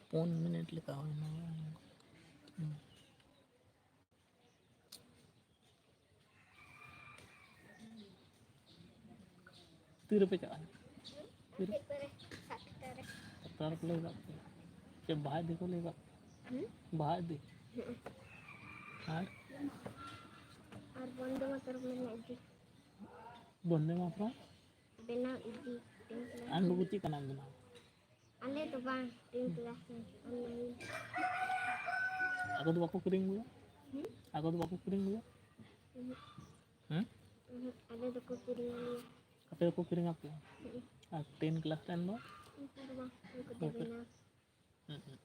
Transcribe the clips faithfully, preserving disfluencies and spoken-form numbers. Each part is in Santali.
ᱯᱩᱱ ᱢᱤᱱᱤᱴ ᱞᱮᱠᱟ ᱦᱩᱭᱱᱟ᱾ ᱛᱤ ᱨᱮᱯᱮ ᱪᱟᱞᱟᱜᱼᱟ? ᱛᱤ ᱨᱮ? ᱥᱟᱛᱴᱟ ᱨᱮ᱾ ᱥᱟᱛᱴᱟ ᱨᱮᱠᱚ ᱞᱟᱹᱭ ᱠᱟᱜ ᱯᱮᱭᱟ? ᱪᱮᱫ ᱵᱟᱦᱟ ᱤᱫᱤ ᱠᱚ ᱞᱟᱹᱭ ᱠᱟᱜ ᱯᱮᱭᱟ? ᱦᱩᱸ? ᱵᱟᱦᱟ ᱤᱫᱤ? ᱦᱩᱸ᱾ ᱟᱨ? ᱟᱨ ᱵᱚᱱᱫᱮ ᱢᱟᱛᱚᱨᱚᱢ ᱵᱮᱱᱟᱣ ᱤᱫᱤ᱾ ᱵᱚᱱᱫᱮ ᱢᱟᱛᱚᱨᱚᱢ? ᱵᱮᱱᱟᱣ ᱤᱫᱤ᱾ ᱟᱢ ᱫᱚ ᱪᱮᱫ ᱠᱟᱱᱟᱢ ᱵᱮᱱᱟᱣ? ᱟᱞᱮ ᱫᱚ ᱵᱟᱝ, ᱴᱮᱱ ᱠᱞᱟᱥ ᱨᱮ, ᱚᱱᱞᱟᱭᱤᱱ᱾ ᱟᱠᱚ ᱫᱚ ᱵᱟᱠᱚ ᱠᱤᱨᱤᱧ ᱟᱹᱜᱩᱭᱟ? ᱦᱩᱸ? ᱟᱠᱚ ᱫᱚ ᱵᱟᱠᱚ ᱠᱤᱨᱤᱧ ᱟᱹᱜᱩᱭᱟ? ᱩᱦᱩᱸ᱾ ᱦᱮᱸ? ᱩᱦᱩᱸ, ᱟᱞᱮ ᱫᱚᱠᱚ ᱠᱤᱨᱤᱧ ᱟᱞᱮᱭᱟ᱾ ᱟᱯᱮ ᱫᱚᱠᱚ ᱠᱤᱨᱤᱧ ᱟᱯᱮᱭᱟ? ᱦᱩᱸ᱾ ᱟᱨ ᱴᱮᱱ ᱠᱞᱟᱥ ᱨᱮᱱ ᱫᱚ? ᱩᱱᱠᱩ ᱫᱚ ᱵᱟᱝ, ᱩᱱᱠᱩ ᱫᱚ ᱵᱟᱠᱚ ᱵᱮᱱᱟᱣ᱾ ᱦᱩᱸ, ᱦᱩᱸ᱾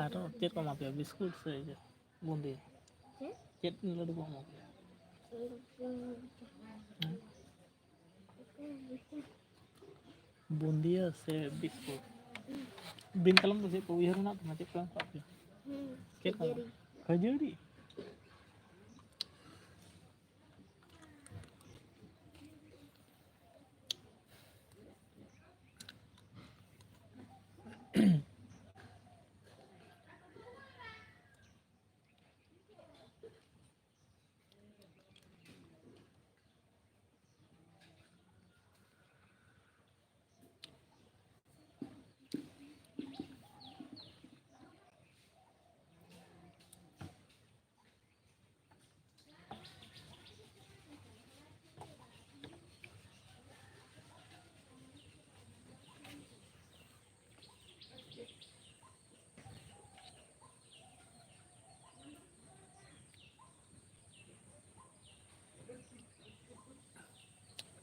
ᱟᱨ ᱪᱮᱫ ᱠᱚ ᱮᱢᱟ ᱯᱮᱭᱟ? ᱵᱤᱥᱠᱩᱴ ᱥᱮ ᱤᱭᱟᱹ, ᱵᱩᱸᱫᱤᱭᱟᱹ? ᱪᱮᱫ? ᱪᱮᱫ ᱞᱟᱹᱰᱩ ᱠᱚ ᱮᱢᱟ ᱯᱮᱭᱟ? ᱦᱩᱸ᱾ ᱵᱩᱸᱫᱤᱭᱟᱹ ᱥᱮ ᱵᱤᱥᱠᱩᱴ? ᱫᱤᱱ ᱠᱟᱞᱚᱢ ᱫᱚ ᱪᱮᱫ ᱠᱚ ᱩᱭᱦᱟᱹᱨ ᱢᱮᱱᱟᱜ ᱛᱟᱢᱟ? ᱪᱮᱫ ᱠᱚ ᱮᱢ ᱠᱟᱜ ᱯᱮᱭᱟ? ᱦᱩᱸ, ᱪᱮᱫ ᱠᱚ? ᱠᱷᱟᱹᱡᱟᱹᱲᱤ᱾ ᱠᱷᱟᱹᱡᱟᱹᱲᱤ?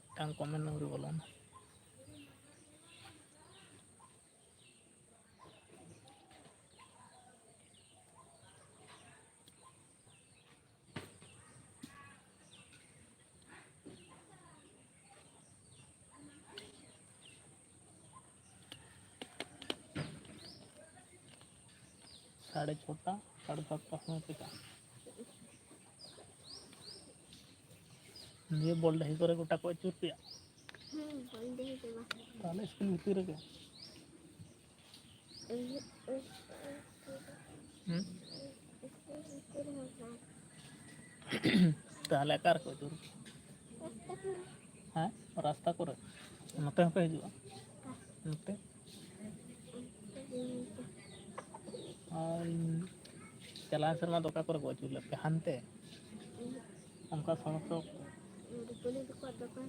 ᱢᱤᱫᱴᱟᱝ ᱠᱚᱢᱮᱱᱴ ᱟᱹᱣᱨᱤ ᱵᱚᱞᱚᱱᱟ᱾ ᱥᱟᱲᱮ ᱪᱷᱚᱴᱟ, ᱥᱟᱲᱮ ᱥᱟᱛᱴᱟ ᱥᱚᱢᱚᱭ ᱯᱮ ᱪᱟᱜᱼᱟ᱾ ᱱᱤᱭᱟᱹ ᱵᱚᱞ ᱰᱟᱹᱦᱤ ᱠᱚᱨᱮ ᱜᱚᱴᱟ ᱠᱚ ᱟᱹᱪᱩᱨ ᱯᱮᱭᱟ᱾ ᱦᱩᱸ, ᱵᱚᱞ ᱰᱟᱹᱦᱤ ᱫᱚ ᱵᱟᱝ᱾ ᱛᱟᱦᱞᱮ ᱥᱠᱩᱞ ᱵᱷᱤᱛᱤᱨ ᱨᱮᱜᱮ᱾ ᱦᱩᱸ? ᱛᱟᱦᱞᱮ ᱚᱠᱟ ᱨᱮᱠᱚ ᱟᱹᱪᱩᱨ ᱠᱮᱫ? ᱦᱮᱸ, ᱨᱟᱥᱛᱟ ᱠᱚᱨᱮ᱾ ᱱᱚᱛᱮ ᱦᱚᱸᱯᱮ ᱦᱤᱡᱩᱜᱼᱟ? ᱱᱚᱛᱮ? ᱟᱨ ᱪᱟᱞᱟᱣ ᱥᱮᱨᱢᱟ ᱫᱚ ᱚᱠᱟ ᱠᱚᱨᱮ ᱠᱚ ᱟᱹᱪᱩᱨ ᱞᱮᱫ ᱯᱮ? ᱦᱟᱱᱛᱮ? ᱚᱱᱠᱟ ᱥᱚᱲᱚᱠ ᱥᱚᱲᱚᱠ ᱛᱮ? ᱨᱩᱯᱟᱹᱞᱤ ᱛᱟᱠᱚᱣᱟᱜ ᱫᱚᱠᱟᱱ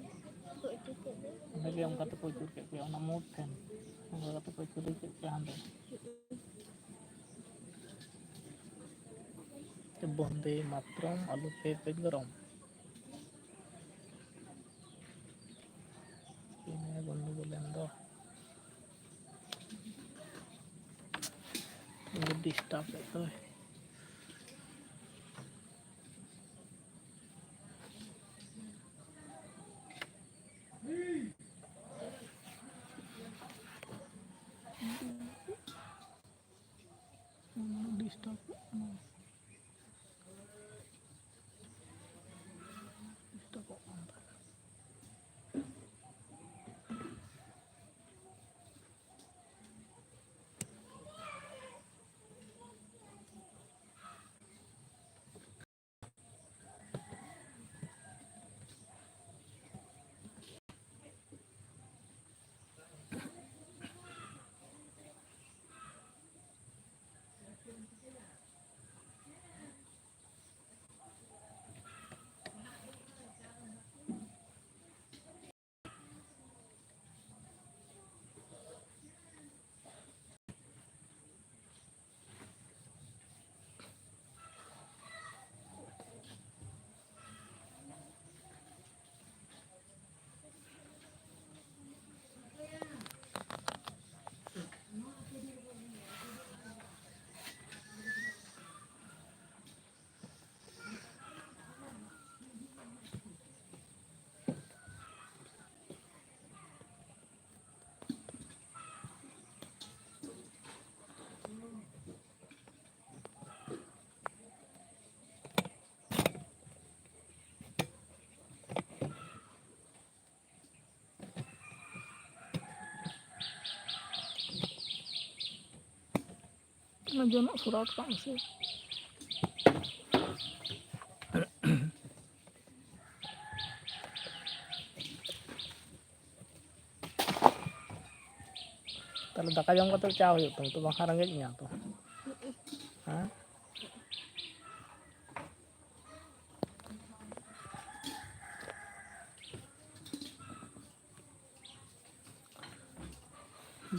ᱠᱚ ᱟᱹᱪᱩᱨ ᱠᱮᱫ ᱫᱚ᱾ ᱚᱸᱰᱮ ᱜᱮ ᱚᱱᱠᱟ ᱛᱮᱠᱚ ᱟᱹᱪᱩᱨ ᱠᱮᱫ ᱯᱮᱭᱟ, ᱚᱱᱟ ᱢᱳᱲ ᱴᱷᱮᱱ᱾ ᱚᱱᱠᱟ ᱠᱟᱛᱮ ᱠᱚ ᱟᱹᱪᱩᱨ ᱠᱮᱫ ᱯᱮᱭᱟ ᱦᱟᱸᱰᱮ᱾ ᱵᱚᱱᱫᱮ ᱢᱟᱛᱨᱚᱢ, ᱟᱞᱩ ᱯᱮ ᱯᱮᱠ ᱜᱚᱨᱚᱢ᱾ ᱛᱤᱱᱟᱹᱜ ᱜᱚᱱᱰᱚᱜᱳᱞ ᱮᱱ ᱫᱚ᱾ ᱰᱤᱥᱴᱟᱵ ᱮᱫ ᱫᱚᱭ᱾ ᱰᱤᱥᱴᱟᱵ ᱠᱟᱱᱟ᱾ ᱰᱤᱥᱴᱟᱵᱚᱜ ᱠᱟᱱ ᱛᱟᱦᱮᱸᱫ᱾ ᱚᱱᱟ ᱡᱚᱱᱚᱜ ᱥᱚᱨᱟᱣ ᱦᱚᱴᱚ ᱠᱟᱜ ᱢᱮᱥᱮ᱾ ᱛᱟᱦᱞᱮ ᱫᱟᱠᱟ ᱡᱚᱢ ᱠᱟᱛᱮ ᱪᱟ ᱦᱩᱭᱩᱜ ᱛᱟᱢᱟ ᱛᱚ, ᱵᱟᱝᱠᱷᱟᱱ ᱨᱮᱸᱜᱮᱡ ᱢᱮᱭᱟ ᱛᱚ᱾ ᱦᱮᱸ?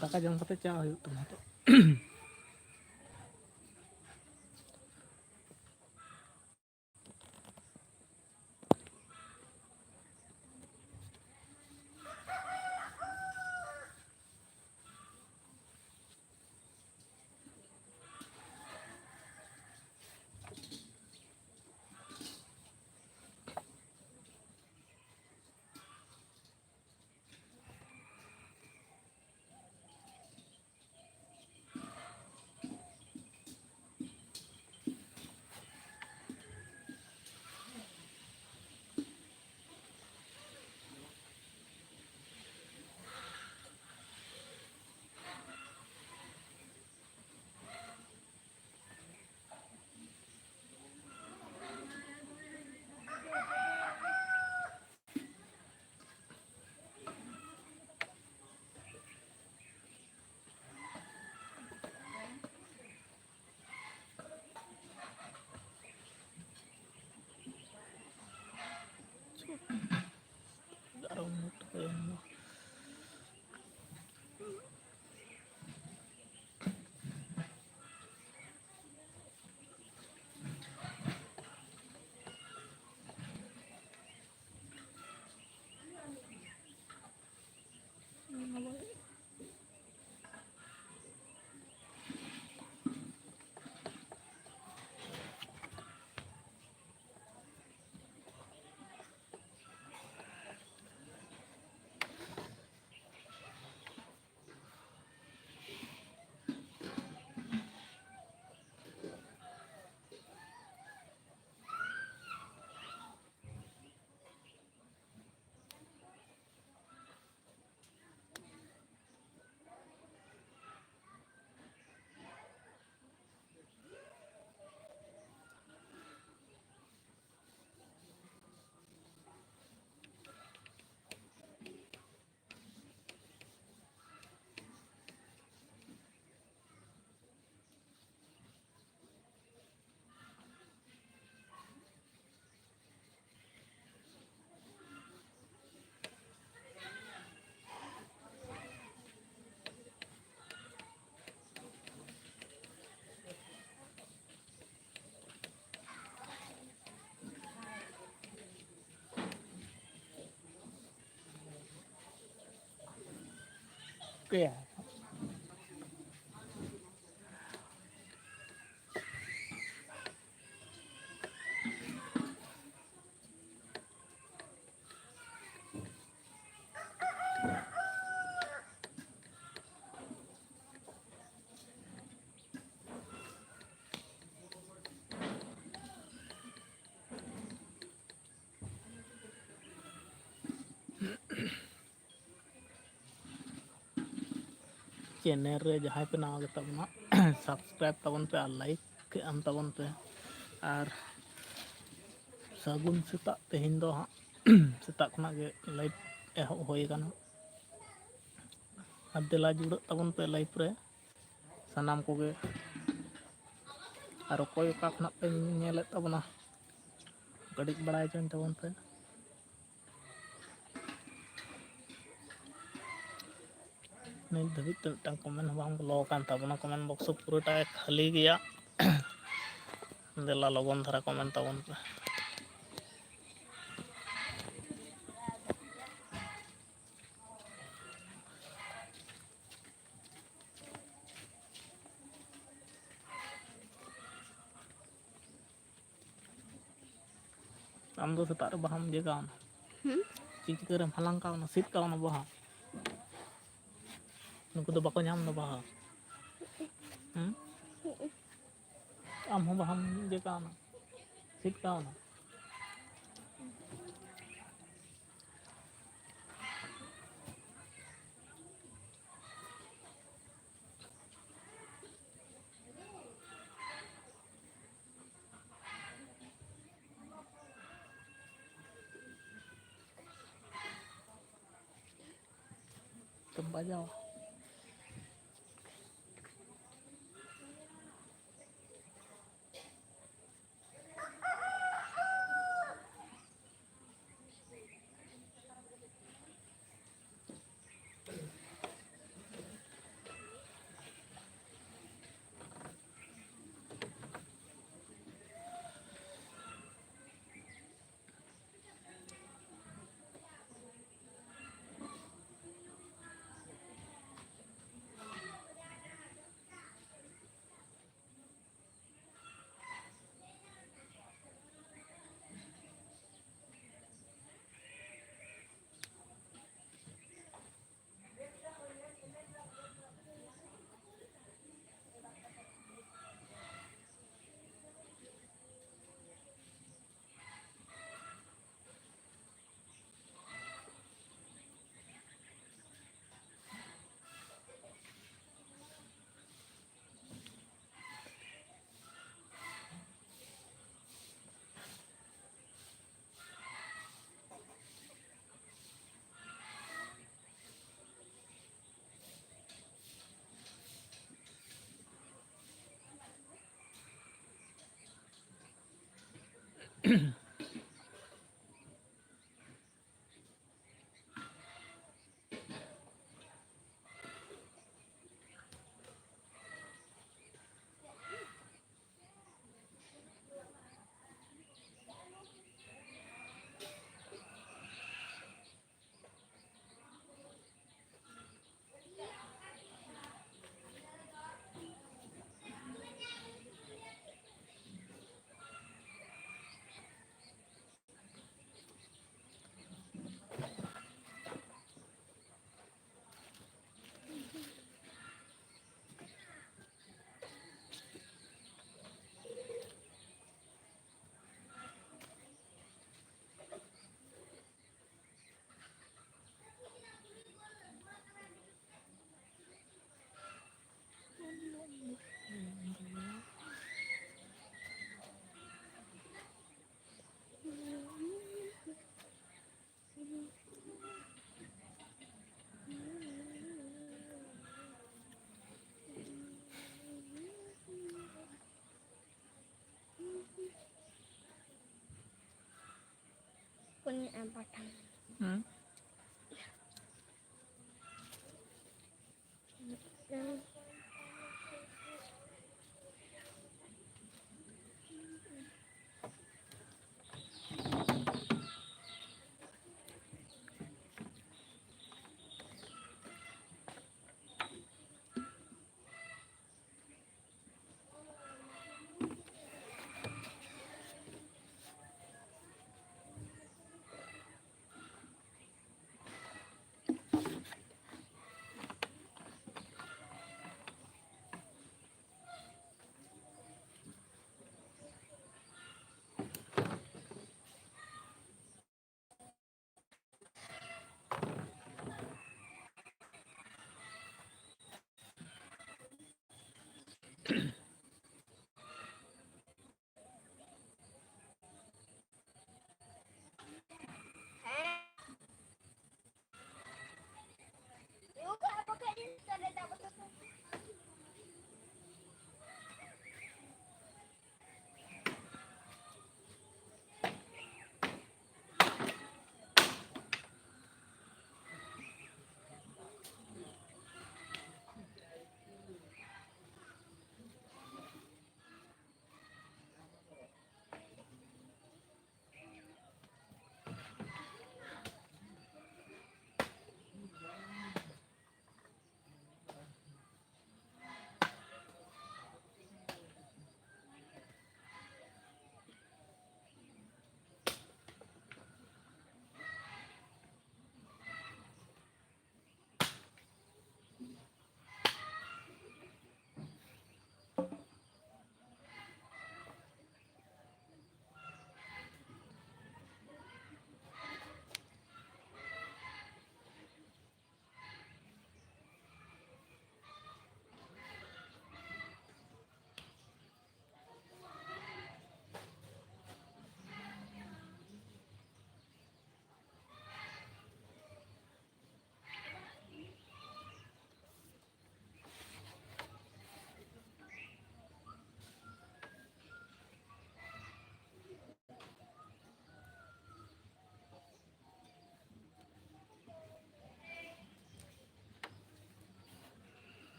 ᱫᱟᱠᱟ ᱡᱚᱢ ᱠᱟᱛᱮ ᱪᱟ ᱦᱩᱭᱩᱜ ᱛᱟᱢᱟ ᱛᱚ᱾ ᱯᱮᱭᱟ᱾ Channel ᱨᱮ ᱡᱟᱦᱟᱸᱭ ᱯᱮ ᱱᱟᱣᱟ ᱜᱮᱛᱟ ᱵᱚᱱᱟ, subscribe ᱛᱟᱵᱚᱱ ᱯᱮ ᱟᱨ like ᱮᱢ ᱛᱟᱵᱚᱱ ᱯᱮ᱾ ᱟᱨ ᱥᱟᱹᱜᱩᱱ ᱥᱮᱛᱟᱜ᱾ ᱛᱮᱦᱮᱧ ᱫᱚ ᱦᱟᱸᱜ ᱥᱮᱛᱟᱜ ᱠᱷᱚᱱᱟᱜ ᱜᱮ live ᱮᱦᱚᱵ ᱦᱩᱭ ᱟᱠᱟᱱᱟ᱾ ᱟᱨ ᱫᱮᱞᱟ ᱡᱩᱲᱟᱹᱜ ᱛᱟᱵᱚᱱ ᱯᱮ live ᱨᱮ ᱥᱟᱱᱟᱢ ᱠᱚᱜᱮ᱾ ᱟᱨ ᱚᱠᱚᱭ ᱚᱠᱟ ᱠᱷᱚᱱᱟᱜ ᱯᱮ ᱧᱮᱞᱮᱫ ᱛᱟᱵᱚᱱᱟ, ᱠᱟᱹᱴᱤᱡ ᱵᱟᱲᱟᱭ ᱦᱚᱪᱚᱧ ᱛᱟᱵᱚᱱ ᱯᱮ᱾ ᱱᱤᱛ ᱫᱷᱟᱹᱵᱤᱡ ᱛᱮ ᱢᱤᱫᱴᱟᱝ comment ᱦᱚᱸ ᱵᱟᱝ ᱵᱚᱞᱚ ᱟᱠᱟᱱ ᱛᱟᱵᱚᱱᱟ᱾ Comment box ᱯᱩᱨᱟᱹᱴᱟᱭ ᱠᱷᱟᱹᱞᱤ ᱜᱮᱭᱟ᱾ ᱫᱮᱞᱟ ᱞᱚᱜᱚᱱ ᱫᱷᱟᱨᱟ comment ᱛᱟᱵᱚᱱ ᱯᱮ᱾ ᱟᱢ ᱫᱚ ᱥᱮᱛᱟᱜ ᱨᱮ ᱵᱟᱦᱟᱢ ᱤᱭᱟᱹ ᱠᱟᱣᱱᱟ? ᱦᱩᱸ? ᱪᱮᱫ ᱪᱤᱠᱟᱹ ᱨᱮᱢ ᱦᱟᱞᱟᱝ ᱠᱟᱣᱱᱟ, ᱥᱤᱫ ᱠᱟᱣᱱᱟ ᱵᱟᱦᱟ? ᱱᱩᱠᱩ ᱫᱚ ᱵᱟᱠᱚ ᱧᱟᱢ ᱫᱟ ᱵᱟᱦᱟ᱾ ᱦᱩᱸ? ᱟᱢ ᱦᱚᱸ ᱵᱟᱦᱟᱢ ᱤᱭᱟᱹ ᱠᱟᱣᱱᱟ, ᱥᱤᱫ ᱠᱟᱣᱱᱟ? ᱛᱚᱢ ᱵᱟᱡᱟᱣᱟ᱾ Punya apa kan? Hmm?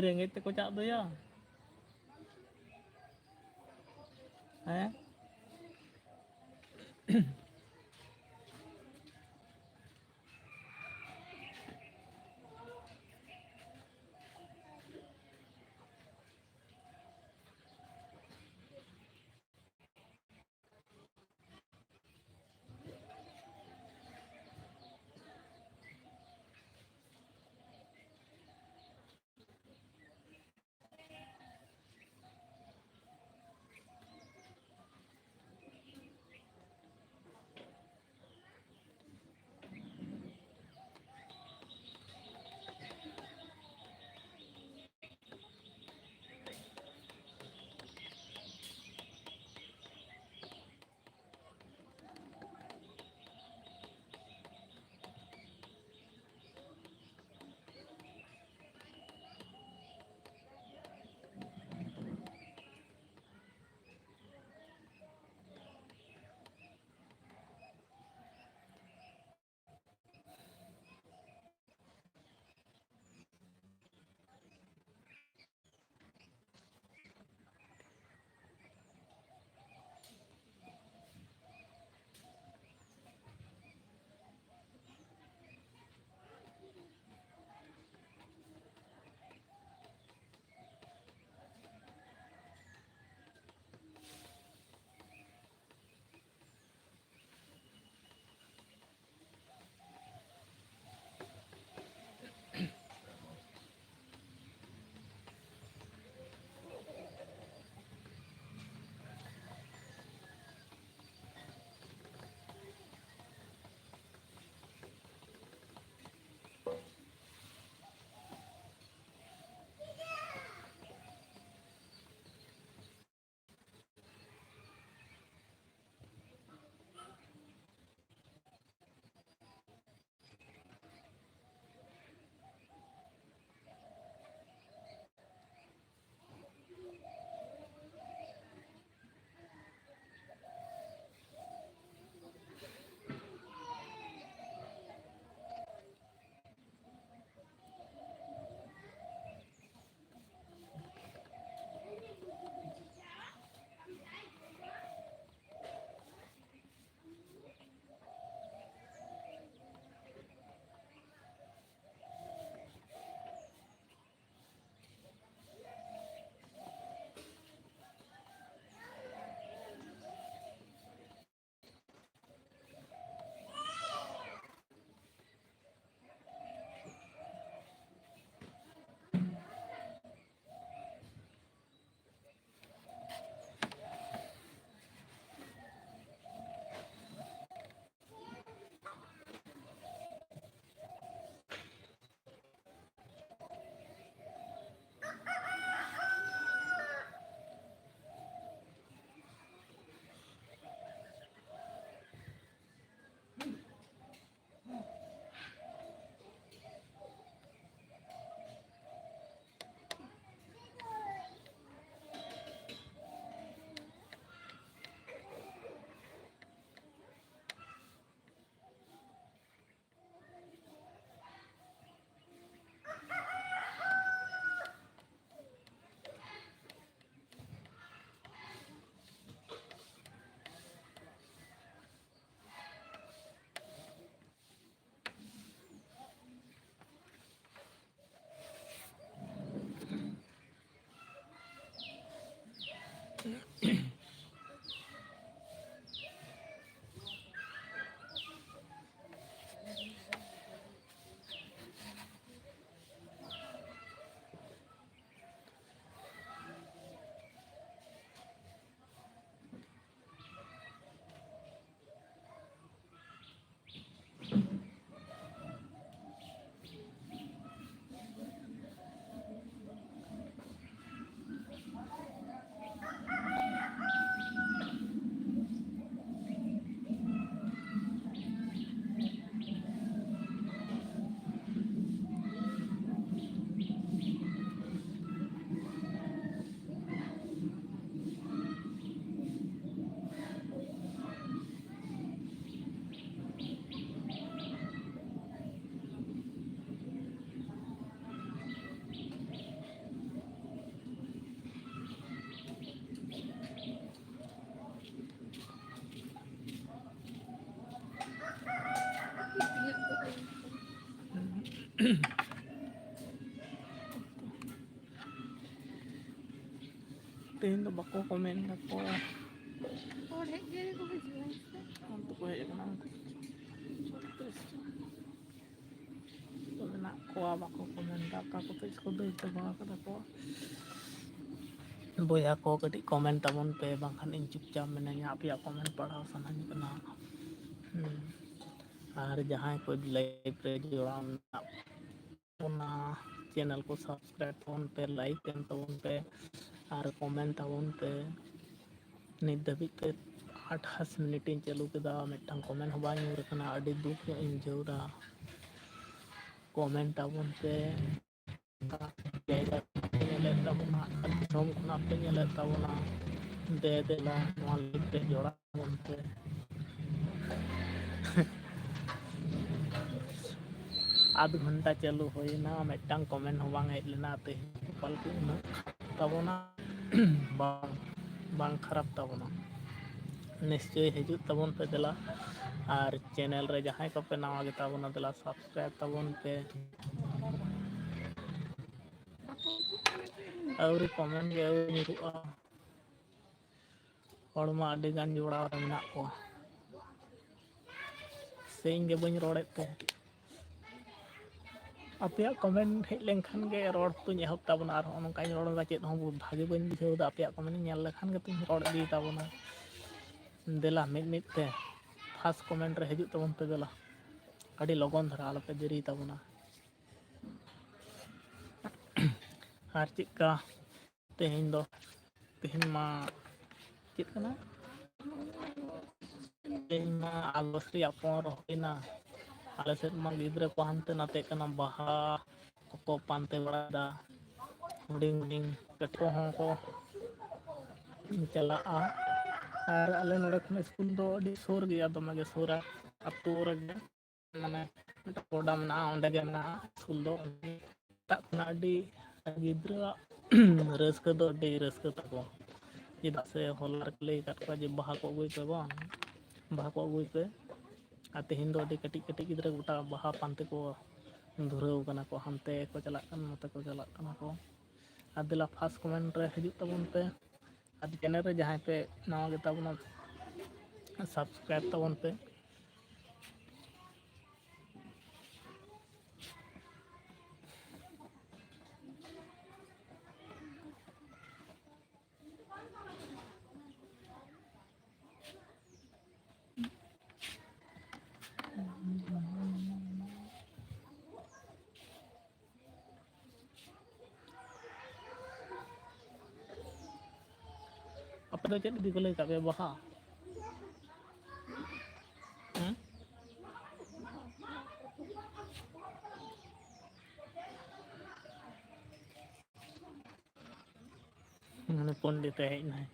ᱨᱮᱸᱜᱮᱡ ᱛᱮᱠᱚ ᱪᱟᱜ ᱫᱚᱭᱟ᱾ ᱦᱮᱸ᱾ ᱛᱮᱦᱮᱧ ᱫᱚ ᱵᱟᱠᱚ ᱠᱚᱢᱮᱱᱴ ᱫᱟᱠᱚ᱾ ᱦᱚᱲ ᱦᱮᱡ ᱜᱮ ᱠᱚ ᱦᱤᱡᱩᱜᱼᱟ ᱦᱮᱸ ᱥᱮ? ᱚᱱᱛᱮ ᱠᱚ ᱦᱮᱡ ᱟᱠᱟᱱᱟ ᱩᱱᱠᱩ᱾ ᱛᱚ ᱢᱮᱱᱟᱜ ᱠᱚᱣᱟ, ᱵᱟᱠᱚ ᱠᱚᱢᱮᱱᱴ ᱫᱟ, ᱚᱠᱟ ᱠᱚᱛᱮ ᱪᱚᱠᱚ ᱫᱟᱹᱲ ᱪᱟᱵᱟ ᱠᱟᱫᱟ ᱠᱚ᱾ ᱵᱚᱭᱦᱟ ᱠᱚ, ᱠᱟᱹᱴᱤᱡ ᱠᱚᱢᱮᱱᱴ ᱛᱟᱵᱚᱱ ᱯᱮ, ᱵᱟᱝᱠᱷᱟᱱ ᱤᱧ ᱪᱩᱯᱪᱟᱯ ᱢᱤᱱᱟᱹᱧᱟ, ᱟᱯᱮᱭᱟᱜ ᱠᱚᱢᱮᱱᱴ ᱯᱟᱲᱦᱟᱣ ᱥᱟᱱᱟᱧ ᱠᱟᱱᱟ᱾ ᱦᱩᱸ᱾ ᱟᱨ ᱡᱟᱦᱟᱸᱭ ᱠᱚ ᱞᱟᱭᱤᱵᱷ ᱨᱮ ᱡᱚᱲᱟᱣ ᱢᱮᱱᱟᱜ ᱵᱚᱱᱟ, ᱪᱮᱱᱮᱞ ᱠᱚ ᱥᱟᱵᱥᱠᱨᱟᱭᱤᱵ ᱛᱟᱵᱚᱱ ᱯᱮ, ᱞᱟᱭᱤᱠ ᱮᱢ ᱛᱟᱵᱚᱱ ᱯᱮ ᱟᱨ ᱠᱚᱢᱮᱱᱴ ᱛᱟᱵᱚᱱ ᱯᱮ᱾ ᱱᱤᱛ ᱫᱷᱟᱹᱵᱤᱡ ᱛᱮ ᱟᱴᱷᱟᱥ ᱢᱤᱱᱤᱴ ᱤᱧ ᱪᱟᱹᱞᱩ ᱠᱮᱫᱟ, ᱢᱤᱫᱴᱟᱝ ᱠᱚᱢᱮᱱᱴ ᱦᱚᱸ ᱵᱟᱭ ᱧᱩᱨ ᱟᱠᱟᱱᱟ᱾ ᱟᱹᱰᱤ ᱫᱩᱠ ᱧᱚᱜ ᱤᱧ ᱵᱩᱡᱷᱟᱹᱣ ᱮᱫᱟ᱾ ᱠᱚᱢᱮᱱᱴ ᱛᱟᱵᱚᱱ ᱯᱮ, ᱡᱟᱭᱜᱟ ᱯᱮ ᱧᱮᱞᱮᱫ ᱛᱟᱵᱚᱱᱟ, ᱚᱠᱟ ᱫᱤᱥᱚᱢ ᱠᱷᱚᱱᱟᱜ ᱯᱮ ᱧᱮᱞᱮᱫ ᱛᱟᱵᱚᱱᱟ᱾ ᱫᱮ ᱫᱮᱞᱟ ᱱᱚᱣᱟ ᱞᱟᱭᱤᱵᱷ ᱨᱮ ᱡᱚᱲᱟᱣ ᱛᱟᱵᱚᱱ ᱯᱮ᱾ ᱟᱫᱷ ᱜᱷᱚᱱᱴᱟ ᱪᱟᱹᱞᱩ ᱦᱩᱭᱱᱟ, ᱢᱤᱫᱴᱟᱝ ᱠᱚᱢᱮᱱᱴ ᱦᱚᱸ ᱵᱟᱝ ᱦᱮᱡ ᱞᱮᱱᱟ᱾ ᱛᱮᱦᱮᱧ ᱯᱟᱞᱮ ᱩᱱᱟᱹᱜ ᱛᱟᱵᱚᱱᱟ, ᱵᱟᱝ, ᱵᱟᱝ ᱠᱷᱟᱨᱟᱯ ᱛᱟᱵᱚᱱᱟ᱾ ᱱᱤᱥᱪᱳᱭ ᱦᱤᱡᱩᱜ ᱛᱟᱵᱚᱱ ᱯᱮ ᱫᱮᱞᱟ, ᱟᱨ ᱪᱮᱱᱮᱞ ᱨᱮ ᱡᱟᱦᱟᱸᱭ ᱠᱚᱯᱮ ᱱᱟᱣᱟ ᱜᱮᱛᱟ ᱵᱚᱱᱟ, ᱫᱮᱞᱟ ᱥᱟᱵᱥᱠᱨᱟᱭᱤᱵ ᱛᱟᱵᱚᱱ ᱯᱮ᱾ ᱟᱹᱣᱨᱤ ᱠᱚᱢᱮᱱᱴ ᱜᱮ ᱟᱹᱣᱨᱤ ᱧᱩᱨᱩᱜᱼᱟ᱾ ᱦᱚᱲᱢᱟ ᱟᱹᱰᱤ ᱜᱟᱱ ᱡᱚᱲᱟᱣ ᱨᱮ ᱢᱮᱱᱟᱜ ᱠᱚᱣᱟ᱾ ᱥᱮ ᱤᱧ ᱜᱮ ᱵᱟᱹᱧ ᱨᱚᱲᱮᱫ ᱛᱮ? ᱟᱯᱮᱭᱟᱜ ᱠᱚᱢᱮᱱᱴ ᱦᱮᱡ ᱞᱮᱱᱠᱷᱟᱱ ᱜᱮ ᱨᱚᱲ ᱠᱚᱧ ᱮᱦᱚᱵ ᱛᱟᱵᱚᱱᱟ᱾ ᱟᱨ ᱦᱚᱸᱜᱼᱚ ᱱᱚᱝᱠᱟᱧ ᱨᱚᱲ ᱮᱫᱟ, ᱪᱮᱫ ᱦᱚᱸ ᱵᱷᱟᱜᱮ ᱵᱟᱹᱧ ᱵᱩᱡᱷᱟᱹᱣ ᱮᱫᱟ᱾ ᱟᱯᱮᱭᱟᱜ ᱠᱚᱢᱮᱱᱴ ᱧᱮᱞ ᱞᱮᱠᱷᱟᱱ ᱜᱮᱛᱚᱧ ᱨᱚᱲ ᱤᱫᱤ ᱛᱟᱵᱚᱱᱟ᱾ ᱫᱮᱞᱟ ᱢᱤᱫ ᱢᱤᱫ ᱛᱮ ᱯᱷᱟᱥᱴ ᱠᱚᱢᱮᱱᱴ ᱨᱮ ᱦᱤᱡᱩᱜ ᱛᱟᱵᱚᱱ ᱯᱮ ᱫᱮᱞᱟ, ᱟᱹᱰᱤ ᱞᱚᱜᱚᱱ ᱫᱷᱟᱨᱟ, ᱟᱞᱚᱯᱮ ᱫᱮᱨᱤᱭ ᱛᱟᱵᱚᱱᱟ᱾ ᱟᱨ ᱪᱮᱫᱠᱟ ᱛᱮᱦᱮᱧ ᱫᱚ, ᱛᱮᱦᱮᱧ ᱢᱟ ᱪᱮᱫ ᱠᱟᱱᱟ? ᱛᱮᱦᱮᱧ ᱢᱟ ᱟᱜᱚᱥᱴ ᱨᱮᱭᱟᱜ ᱯᱚᱱᱨᱚ ᱦᱩᱭᱱᱟ᱾ ᱟᱞᱮ ᱥᱮᱫ ᱢᱟ ᱜᱤᱫᱽᱨᱟᱹ ᱠᱚ ᱦᱟᱱᱛᱮ ᱱᱟᱛᱮᱜ ᱠᱟᱱᱟ, ᱵᱟᱦᱟ ᱠᱚᱠᱚ ᱯᱟᱱᱛᱮ ᱵᱟᱲᱟᱭᱮᱫᱟ᱾ ᱦᱩᱰᱤᱧ ᱦᱩᱰᱤᱧ ᱠᱟᱹᱴᱤᱡ ᱠᱚᱦᱚᱸ ᱠᱚ ᱪᱟᱞᱟᱜᱼᱟ᱾ ᱟᱨ ᱟᱞᱮ ᱱᱚᱰᱮ ᱠᱷᱚᱱ ᱥᱠᱩᱞ ᱫᱚ ᱟᱹᱰᱤ ᱥᱩᱨ ᱜᱮᱭᱟ, ᱫᱚᱢᱮ ᱜᱮ ᱥᱩᱨᱟ᱾ ᱟᱹᱛᱩ ᱨᱮᱜᱮ ᱢᱟᱱᱮ ᱢᱤᱫᱴᱟᱝ ᱜᱚᱰᱟ ᱢᱮᱱᱟᱜᱼᱟ, ᱚᱸᱰᱮ ᱜᱮ ᱢᱮᱱᱟᱜᱼᱟ ᱥᱠᱩᱞ ᱫᱚ᱾ ᱥᱮᱛᱟᱜ ᱠᱷᱚᱱᱟᱜ ᱟᱹᱰᱤ ᱜᱤᱫᱽᱨᱟᱹᱣᱟᱜ ᱨᱟᱹᱥᱠᱟᱹ ᱫᱚ ᱟᱹᱰᱤ ᱨᱟᱹᱥᱠᱟᱹ ᱛᱟᱠᱚ, ᱪᱮᱫᱟᱜ ᱥᱮ ᱦᱚᱞᱟ ᱨᱮᱠᱚ ᱞᱟᱹᱭ ᱟᱠᱟᱫ ᱠᱚᱣᱟ ᱡᱮ ᱵᱟᱦᱟ ᱠᱚ ᱟᱹᱜᱩᱭ ᱯᱮ, ᱵᱟᱝ ᱵᱟᱦᱟ ᱠᱚ ᱟᱹᱜᱩᱭ ᱯᱮ᱾ ᱟᱨ ᱛᱮᱦᱮᱧ ᱫᱚ ᱟᱹᱰᱤ ᱠᱟᱹᱴᱤᱡ ᱠᱟᱹᱴᱤᱡ ᱜᱤᱫᱽᱨᱟᱹ ᱜᱚᱴᱟ ᱵᱟᱦᱟ ᱯᱟᱱᱛᱮ ᱠᱚ ᱫᱷᱩᱨᱟᱹᱣ ᱠᱟᱱᱟ ᱠᱚ, ᱦᱟᱱᱛᱮ ᱠᱚ ᱪᱟᱞᱟᱜ ᱠᱟᱱᱟ, ᱱᱚᱛᱮ ᱠᱚ ᱪᱟᱞᱟᱜ ᱠᱟᱱᱟ ᱠᱚ᱾ ᱟᱨ ᱫᱮᱞᱟ first comment ᱨᱮ ᱦᱤᱡᱩᱜ ᱛᱟᱵᱚᱱ ᱯᱮ, ᱟᱨ channel ᱨᱮ ᱡᱟᱦᱟᱸᱭ ᱯᱮ ᱱᱟᱣᱟ ᱜᱮᱛᱟ ᱵᱚᱱᱟ, subscribe ᱛᱟᱵᱚᱱ ᱯᱮ᱾ ᱟᱯᱮ ᱫᱚ ᱪᱮᱫ ᱤᱫᱤ ᱠᱚ ᱞᱟᱹᱭ ᱠᱟᱜ ᱯᱮᱭᱟ? ᱵᱟᱦᱟ? ᱦᱮᱸ? ᱢᱟᱱᱮ ᱯᱚᱱᱰᱤᱛ ᱮ ᱦᱮᱡ ᱮᱱᱟᱭ᱾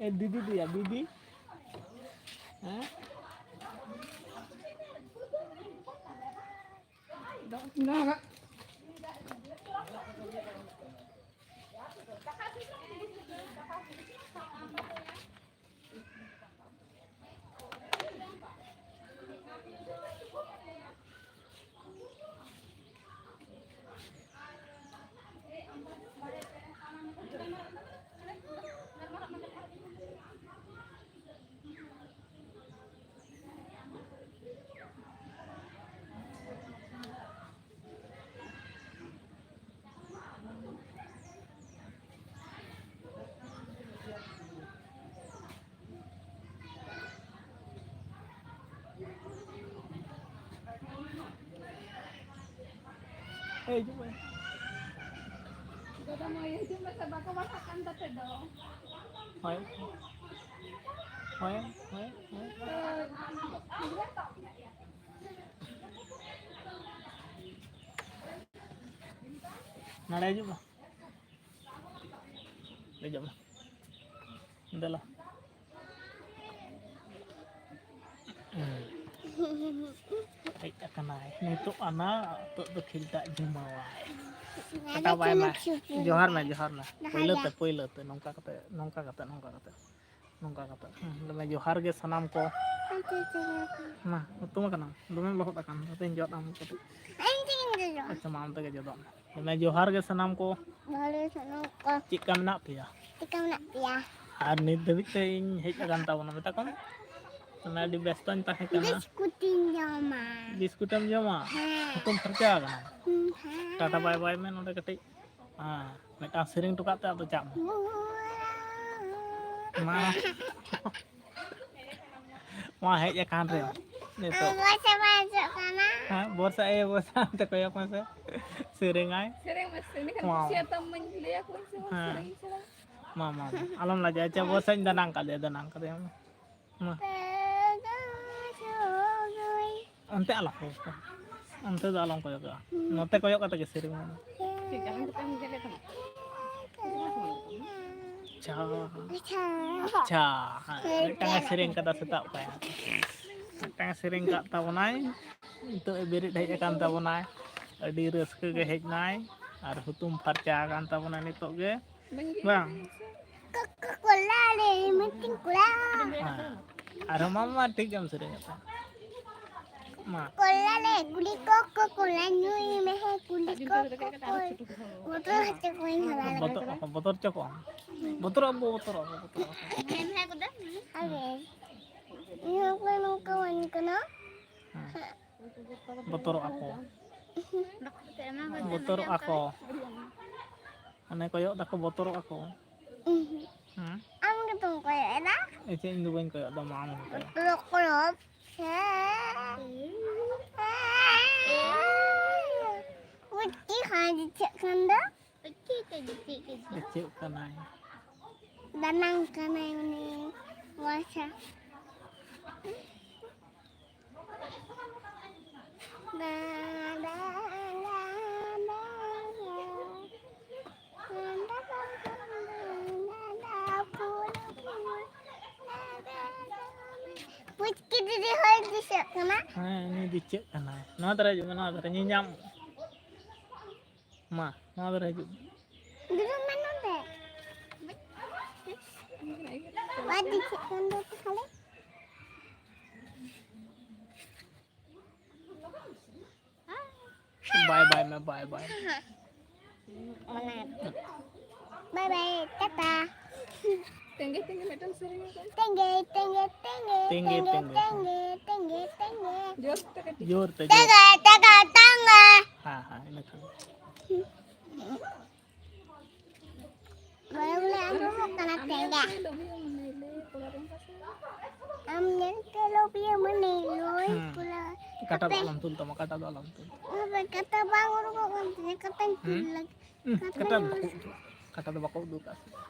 ᱮ ᱫᱤᱫᱤ ᱫᱤᱭᱟ, ᱫᱤᱫᱤ᱾ ᱦᱮᱸ? ᱦᱮᱸ, ᱦᱤᱡᱩᱜ ᱢᱮ᱾ ᱫᱟᱫᱟ ᱢᱟᱹᱭ, ᱦᱤᱡᱩᱜ ᱢᱮᱥᱮ, ᱵᱟᱠᱚ ᱯᱟᱲᱦᱟᱜ ᱠᱟᱱ ᱛᱟᱯᱮ ᱫᱚ᱾ ᱦᱳᱭ᱾ ᱦᱳᱭ, ᱦᱳᱭ, ᱦᱳᱭ᱾ ᱱᱚᱰᱮ ᱦᱤᱡᱩᱜ ᱢᱮ᱾ ᱫᱮᱡᱚᱜ ᱢᱮ᱾ ᱫᱮᱞᱟ᱾ ᱦᱮᱡ ᱟᱠᱟᱱᱟᱭ ᱱᱤᱛᱚᱜ, ᱟᱱᱟ ᱱᱤᱛᱚᱜ ᱫᱚ ᱠᱷᱤᱞᱴᱟᱜ ᱡᱤᱢᱟᱣᱟᱭ᱾ ᱠᱟᱴᱟ ᱵᱟᱭ ᱢᱟ᱾ ᱡᱚᱦᱟᱨ ᱢᱮ, ᱡᱚᱦᱟᱨ ᱢᱮ᱾ ᱯᱟᱹᱭᱞᱟᱹ ᱛᱮ, ᱯᱟᱹᱭᱞᱟᱹ ᱛᱮ, ᱱᱚᱝᱠᱟ ᱠᱟᱛᱮ, ᱱᱚᱝᱠᱟ ᱠᱟᱛᱮ, ᱱᱚᱝᱠᱟ ᱠᱟᱛᱮ᱾ ᱱᱚᱝᱠᱟ ᱠᱟᱛᱮ᱾ ᱦᱮᱸ, ᱫᱚᱢᱮ ᱡᱚᱦᱟᱨ ᱜᱮ ᱥᱟᱱᱟᱢ ᱠᱚ᱾ ᱢᱟ, ᱦᱩᱛᱩᱢ ᱟᱠᱟᱱᱟᱢ, ᱫᱚᱢᱮᱢ ᱞᱚᱦᱚᱫ ᱟᱠᱟᱱ, ᱦᱟᱯᱮᱧ ᱡᱚᱫ ᱟᱢ ᱠᱟᱹᱴᱤᱡ᱾ ᱟᱪᱪᱷᱟ, ᱢᱟ, ᱟᱢ ᱛᱮᱜᱮ ᱡᱚᱫᱚᱜ ᱢᱮ᱾ ᱫᱚᱢᱮ ᱡᱚᱦᱟᱨ ᱜᱮ ᱥᱟᱱᱟᱢ ᱠᱚ᱾ ᱡᱚᱦᱟᱨ ᱜᱮ ᱥᱟᱱᱟᱢ ᱠᱚ᱾ ᱪᱮᱫᱠᱟ ᱢᱮᱱᱟᱜ ᱯᱮᱭᱟ? ᱪᱮᱫᱠᱟ ᱢᱮᱱᱟᱜ ᱯᱮᱭᱟ? ᱟᱨ ᱱᱤᱛ ᱫᱷᱟᱹᱵᱤᱡ ᱛᱮ ᱤᱧ ᱦᱮᱡ ᱟᱠᱟᱱ ᱛᱟᱵᱚᱱᱟ, ᱢᱮᱛᱟ ᱠᱚᱢ᱾ ᱫᱚᱢᱮ ᱟᱹᱰᱤ ᱵᱮᱥᱛᱚᱧ ᱛᱟᱦᱮᱸ ᱠᱟᱱᱟ᱾ ᱵᱤᱥᱠᱩᱴᱤᱧ ᱡᱚᱢᱟ᱾ ᱵᱤᱥᱠᱩᱴᱮᱢ ᱡᱚᱢᱟ? ᱦᱮᱸ᱾ ᱦᱩᱛᱩᱢ ᱯᱷᱟᱨᱪᱟ ᱟᱠᱟᱱᱟ? ᱦᱮᱸ᱾ ᱴᱟᱴᱟ ᱵᱟᱭ ᱵᱟᱭ ᱢᱮ ᱱᱚᱰᱮ ᱠᱟᱹᱴᱤᱡ᱾ ᱦᱮᱸ, ᱢᱤᱫᱴᱟᱝ ᱥᱮᱨᱮᱧ ᱦᱚᱴᱚ ᱠᱟᱜ ᱛᱮ ᱟᱫᱚ ᱪᱟᱜ ᱢᱮ᱾ ᱢᱟ᱾ ᱢᱟ ᱦᱮᱡ ᱟᱠᱟᱱ ᱨᱮ ᱱᱤᱛᱚᱜ᱾ ᱵᱚᱨᱥᱟ ᱵᱟᱭ ᱦᱤᱡᱩᱜ ᱠᱟᱱᱟ᱾ ᱦᱮᱸ, ᱵᱚᱨᱥᱟ, ᱮ ᱵᱚᱨᱥᱟ, ᱚᱱᱛᱮ ᱠᱚᱭᱚᱜ ᱢᱮᱥᱮ᱾ ᱥᱮᱨᱮᱧᱟᱭ᱾ ᱥᱮᱨᱮᱧ ᱢᱮᱥᱮ, ᱤᱱᱟᱹᱠᱷᱟᱱ ᱢᱟ᱾ ᱠᱩᱥᱤᱭᱟᱛᱟᱢ ᱢᱟᱧ ᱞᱟᱹᱭᱟ ᱠᱚ ᱥᱮ ᱵᱟᱝ, ᱦᱮᱸ᱾ ᱥᱮᱨᱮᱧ ᱥᱮᱬᱟ᱾ ᱢᱟ, ᱢᱟ, ᱢᱟ᱾ ᱟᱞᱚᱢ ᱞᱟᱡᱟᱜᱼᱟ᱾ ᱟᱪᱪᱷᱟ, ᱵᱚᱨᱥᱟᱧ ᱫᱟᱱᱟᱝ ᱠᱟᱫᱮᱭᱟ, ᱫᱟᱱᱟᱝ ᱠᱟᱫᱮᱭᱟ᱾ ᱢᱟ᱾ ᱢᱟ᱾ ᱚᱱᱛᱮ ᱟᱞᱚᱢ ᱠᱚᱭᱚᱜᱟ᱾ ᱚᱱᱛᱮ ᱫᱚ ᱟᱞᱚᱢ ᱠᱚᱭᱚᱜᱟ᱾ ᱱᱚᱛᱮ ᱠᱚᱭᱚᱜ ᱠᱟᱛᱮ ᱜᱮ ᱥᱮᱨᱮᱧ ᱢᱮ᱾ ᱪᱮᱫ ᱡᱟᱦᱟᱸ ᱞᱮᱠᱟᱢ ᱧᱮᱞᱮᱫ ᱠᱟᱱᱟ? ᱟᱪᱪᱷᱟ᱾ ᱟᱪᱪᱷᱟ᱾ ᱦᱮᱸ, ᱢᱤᱫᱴᱟᱝ ᱮ ᱥᱮᱨᱮᱧ ᱠᱟᱫᱟ ᱥᱮᱛᱟᱜ ᱯᱟᱭᱟᱨ᱾ ᱢᱤᱫᱴᱟᱝ ᱮ ᱥᱮᱨᱮᱧ ᱠᱟᱫ ᱛᱟᱵᱚᱱᱟᱭ᱾ ᱱᱤᱛᱚᱜ ᱮ ᱵᱮᱨᱮᱫ ᱦᱮᱡ ᱟᱠᱟᱱ ᱛᱟᱵᱚᱱᱟᱭ᱾ ᱟᱹᱰᱤ ᱨᱟᱹᱥᱠᱟᱹ ᱜᱮ ᱦᱮᱡ ᱱᱟᱭ᱾ ᱟᱨ ᱦᱩᱛᱩᱢ ᱯᱷᱟᱨᱪᱟ ᱟᱠᱟᱱ ᱛᱟᱵᱚᱱᱟᱭ ᱱᱤᱛᱚᱜ ᱜᱮ᱾ ᱵᱟᱝ? ᱠᱚᱠᱚ ᱠᱚᱞᱟ ᱨᱮ ᱢᱤᱫᱴᱤᱱ ᱠᱚᱲᱟ᱾ ᱦᱮᱸ᱾ ᱟᱨᱦᱚᱸ ᱢᱟ, ᱢᱟ, ᱴᱷᱤᱠ ᱜᱮᱢ ᱥᱮᱨᱮᱧ ᱟᱠᱟᱫᱟ᱾ ᱢᱟ᱾ ᱠᱚᱞᱟ ᱨᱮ ᱠᱩᱞᱤ ᱠᱚᱠᱚ ᱠᱚᱞᱟ ᱧᱩᱭ ᱢᱮ ᱦᱮ ᱠᱩᱞᱤ ᱠᱚᱠᱚ ᱠᱚᱞᱟ᱾ ᱵᱚᱛᱚᱨ ᱦᱚᱪᱚ ᱠᱚᱣᱟᱧ ᱦᱟᱞᱟ ᱞᱟᱜᱟᱣ ᱵᱚᱛᱚᱨ, ᱠᱟᱱᱟ᱾ ᱵᱚᱛᱚᱨ ᱦᱚᱪᱚ ᱠᱚᱣᱟᱢ᱾ ᱵᱚᱛᱚᱨᱚᱜ ᱟᱵᱚ, ᱵᱚᱛᱚᱨᱚᱜ ᱟᱵᱚ, ᱵᱚᱛᱚᱨᱚᱜ ᱟᱵᱚ᱾ ᱟᱨᱮ, ᱤᱧ ᱦᱚᱸ ᱚᱠᱚᱭ ᱱᱚᱝᱠᱟ ᱣᱟᱹᱧ ᱠᱟᱱᱟ᱾ ᱦᱮᱸ᱾ ᱵᱚᱛᱚᱨᱚᱜ ᱟᱠᱚ᱾ ᱵᱚᱛᱚᱨᱚᱜ ᱟᱠᱚ᱾ ᱚᱱᱮ ᱠᱚᱭᱚᱜ ᱫᱟᱠᱚ, ᱵᱚᱛᱚᱨᱚᱜ ᱟᱠᱚ᱾ ᱩᱸᱦᱩᱸ᱾ ᱦᱮᱸ? ᱟᱢ ᱜᱮᱛᱚᱢ ᱠᱚᱭᱚᱜ ᱮᱫᱟ᱾ ᱮ ᱪᱮᱫ, ᱤᱧ ᱫᱚ ᱵᱟᱹᱧ ᱠᱚᱭᱚᱜ ᱫᱟ, ᱢᱟ ᱟᱢ ᱜᱮ ᱠᱚᱭᱚᱜ᱾ ᱵᱚᱛᱚᱨᱚᱜ ᱠᱟᱱᱟᱢ᱾ ᱦᱮᱸ᱾ ᱩᱪᱤ ᱦᱟᱸ ᱫᱤᱥᱟᱹᱜ ᱠᱟᱱ ᱫᱚ᱾ ᱩᱪᱤ ᱛᱮ ᱫᱤᱥᱟᱹᱜ ᱠᱟᱱ ᱫᱚ᱾ ᱫᱤᱥᱟᱹᱜ ᱠᱟᱱᱟᱭ᱾ ᱫᱟᱱᱟᱝ ᱠᱟᱱᱟᱭ ᱩᱱᱤ᱾ ᱢᱟᱪᱷᱟ᱾ ᱯᱩᱪᱠᱤ ᱫᱤᱫᱤ ᱦᱚᱸᱭ ᱫᱤᱥᱟᱹᱜ ᱠᱟᱱᱟ᱾ ᱦᱮᱸ, ᱩᱱᱤ ᱫᱤᱥᱟᱹᱜ ᱠᱟᱱᱟᱭ᱾ ᱱᱚᱣᱟ ᱫᱷᱟᱨᱮ ᱦᱤᱡᱩᱜ ᱢᱮ, ᱱᱚᱣᱟ ᱫᱷᱟᱨᱮ ᱧᱮᱞ ᱧᱟᱢ᱾ ᱢᱟ, ᱱᱚᱣᱟ ᱫᱷᱟᱨᱮ ᱦᱤᱡᱩᱜ ᱢᱮ᱾ ᱫᱩᱲᱩᱵ ᱢᱮ ᱱᱚᱰᱮ᱾ ᱵᱟᱭ ᱫᱤᱥᱟᱹᱜ ᱠᱟᱱ ᱫᱚ ᱛᱟᱦᱚᱞᱮ᱾ ᱵᱟᱭ ᱵᱟᱭ ᱢᱮ, ᱵᱟᱭ ᱵᱟᱭ᱾ ᱚᱱᱟ ᱵᱟᱭ ᱵᱟᱭ, ᱴᱟᱴᱟ᱾ ᱛᱮᱸᱜᱮ ᱛᱮᱸᱜᱮ ᱢᱤᱫᱴᱟᱝ ᱥᱮᱨᱮᱧ ᱟᱠᱟᱫ᱾ ᱛᱮᱸᱜᱮ ᱛᱮᱸᱜᱮ ᱛᱮᱸᱜᱮ ᱛᱮᱸᱜᱮ, ᱛᱮᱸᱜᱮ, ᱛᱮᱸᱜᱮ᱾ ᱛᱮᱸᱜᱮ ᱛᱮᱸᱜᱮ ᱛᱮᱸᱜᱮ᱾ ᱡᱳᱨ ᱛᱮ ᱠᱟᱹᱴᱤᱡ᱾ ᱛᱮᱸᱜᱮ ᱛᱮᱸᱜᱮ ᱛᱮᱸᱜᱮ᱾ ᱦᱮᱸ, ᱦᱮᱸ, ᱤᱱᱟᱹ ᱠᱷᱟᱱ᱾ ᱵᱚᱞᱮ ᱵᱚᱞᱮ ᱟᱸᱡᱚᱢᱚᱜ ᱠᱟᱱᱟ ᱛᱮᱸᱜᱟ᱾ ᱟᱢ ᱧᱮᱞᱛᱮ ᱞᱳᱵᱷᱤᱭᱟᱹ ᱢᱚᱱᱮ ᱞᱚᱭ ᱦᱩᱸ᱾ ᱯᱩᱨᱟᱹ᱾ ᱠᱟᱴᱟ ᱫᱚ ᱦᱟᱯᱮ᱾ ᱟᱞᱚᱢ ᱛᱩᱞ ᱛᱟᱢᱟ, ᱠᱟᱴᱟ ᱫᱚ ᱟᱞᱚᱢ ᱛᱩᱞ᱾ ᱦᱟᱯᱮ, ᱠᱟᱴᱟ ᱵᱟᱝ ᱩᱰᱩᱠᱚᱜ ᱠᱟᱱ ᱛᱤᱧᱟ, ᱠᱟᱴᱟᱧ ᱛᱩᱞ ᱦᱩᱸ᱾ ᱞᱟᱹᱜᱤᱫ᱾ ᱦᱩᱸ, ᱠᱟᱴᱟ ᱠᱟᱴᱟ ᱫᱚ ᱵᱟᱠᱚ ᱩᱰᱩᱠᱟ᱾ ᱠᱟᱴᱟ ᱫᱚ ᱵᱟᱠᱚ ᱩᱰᱩᱠᱟ᱾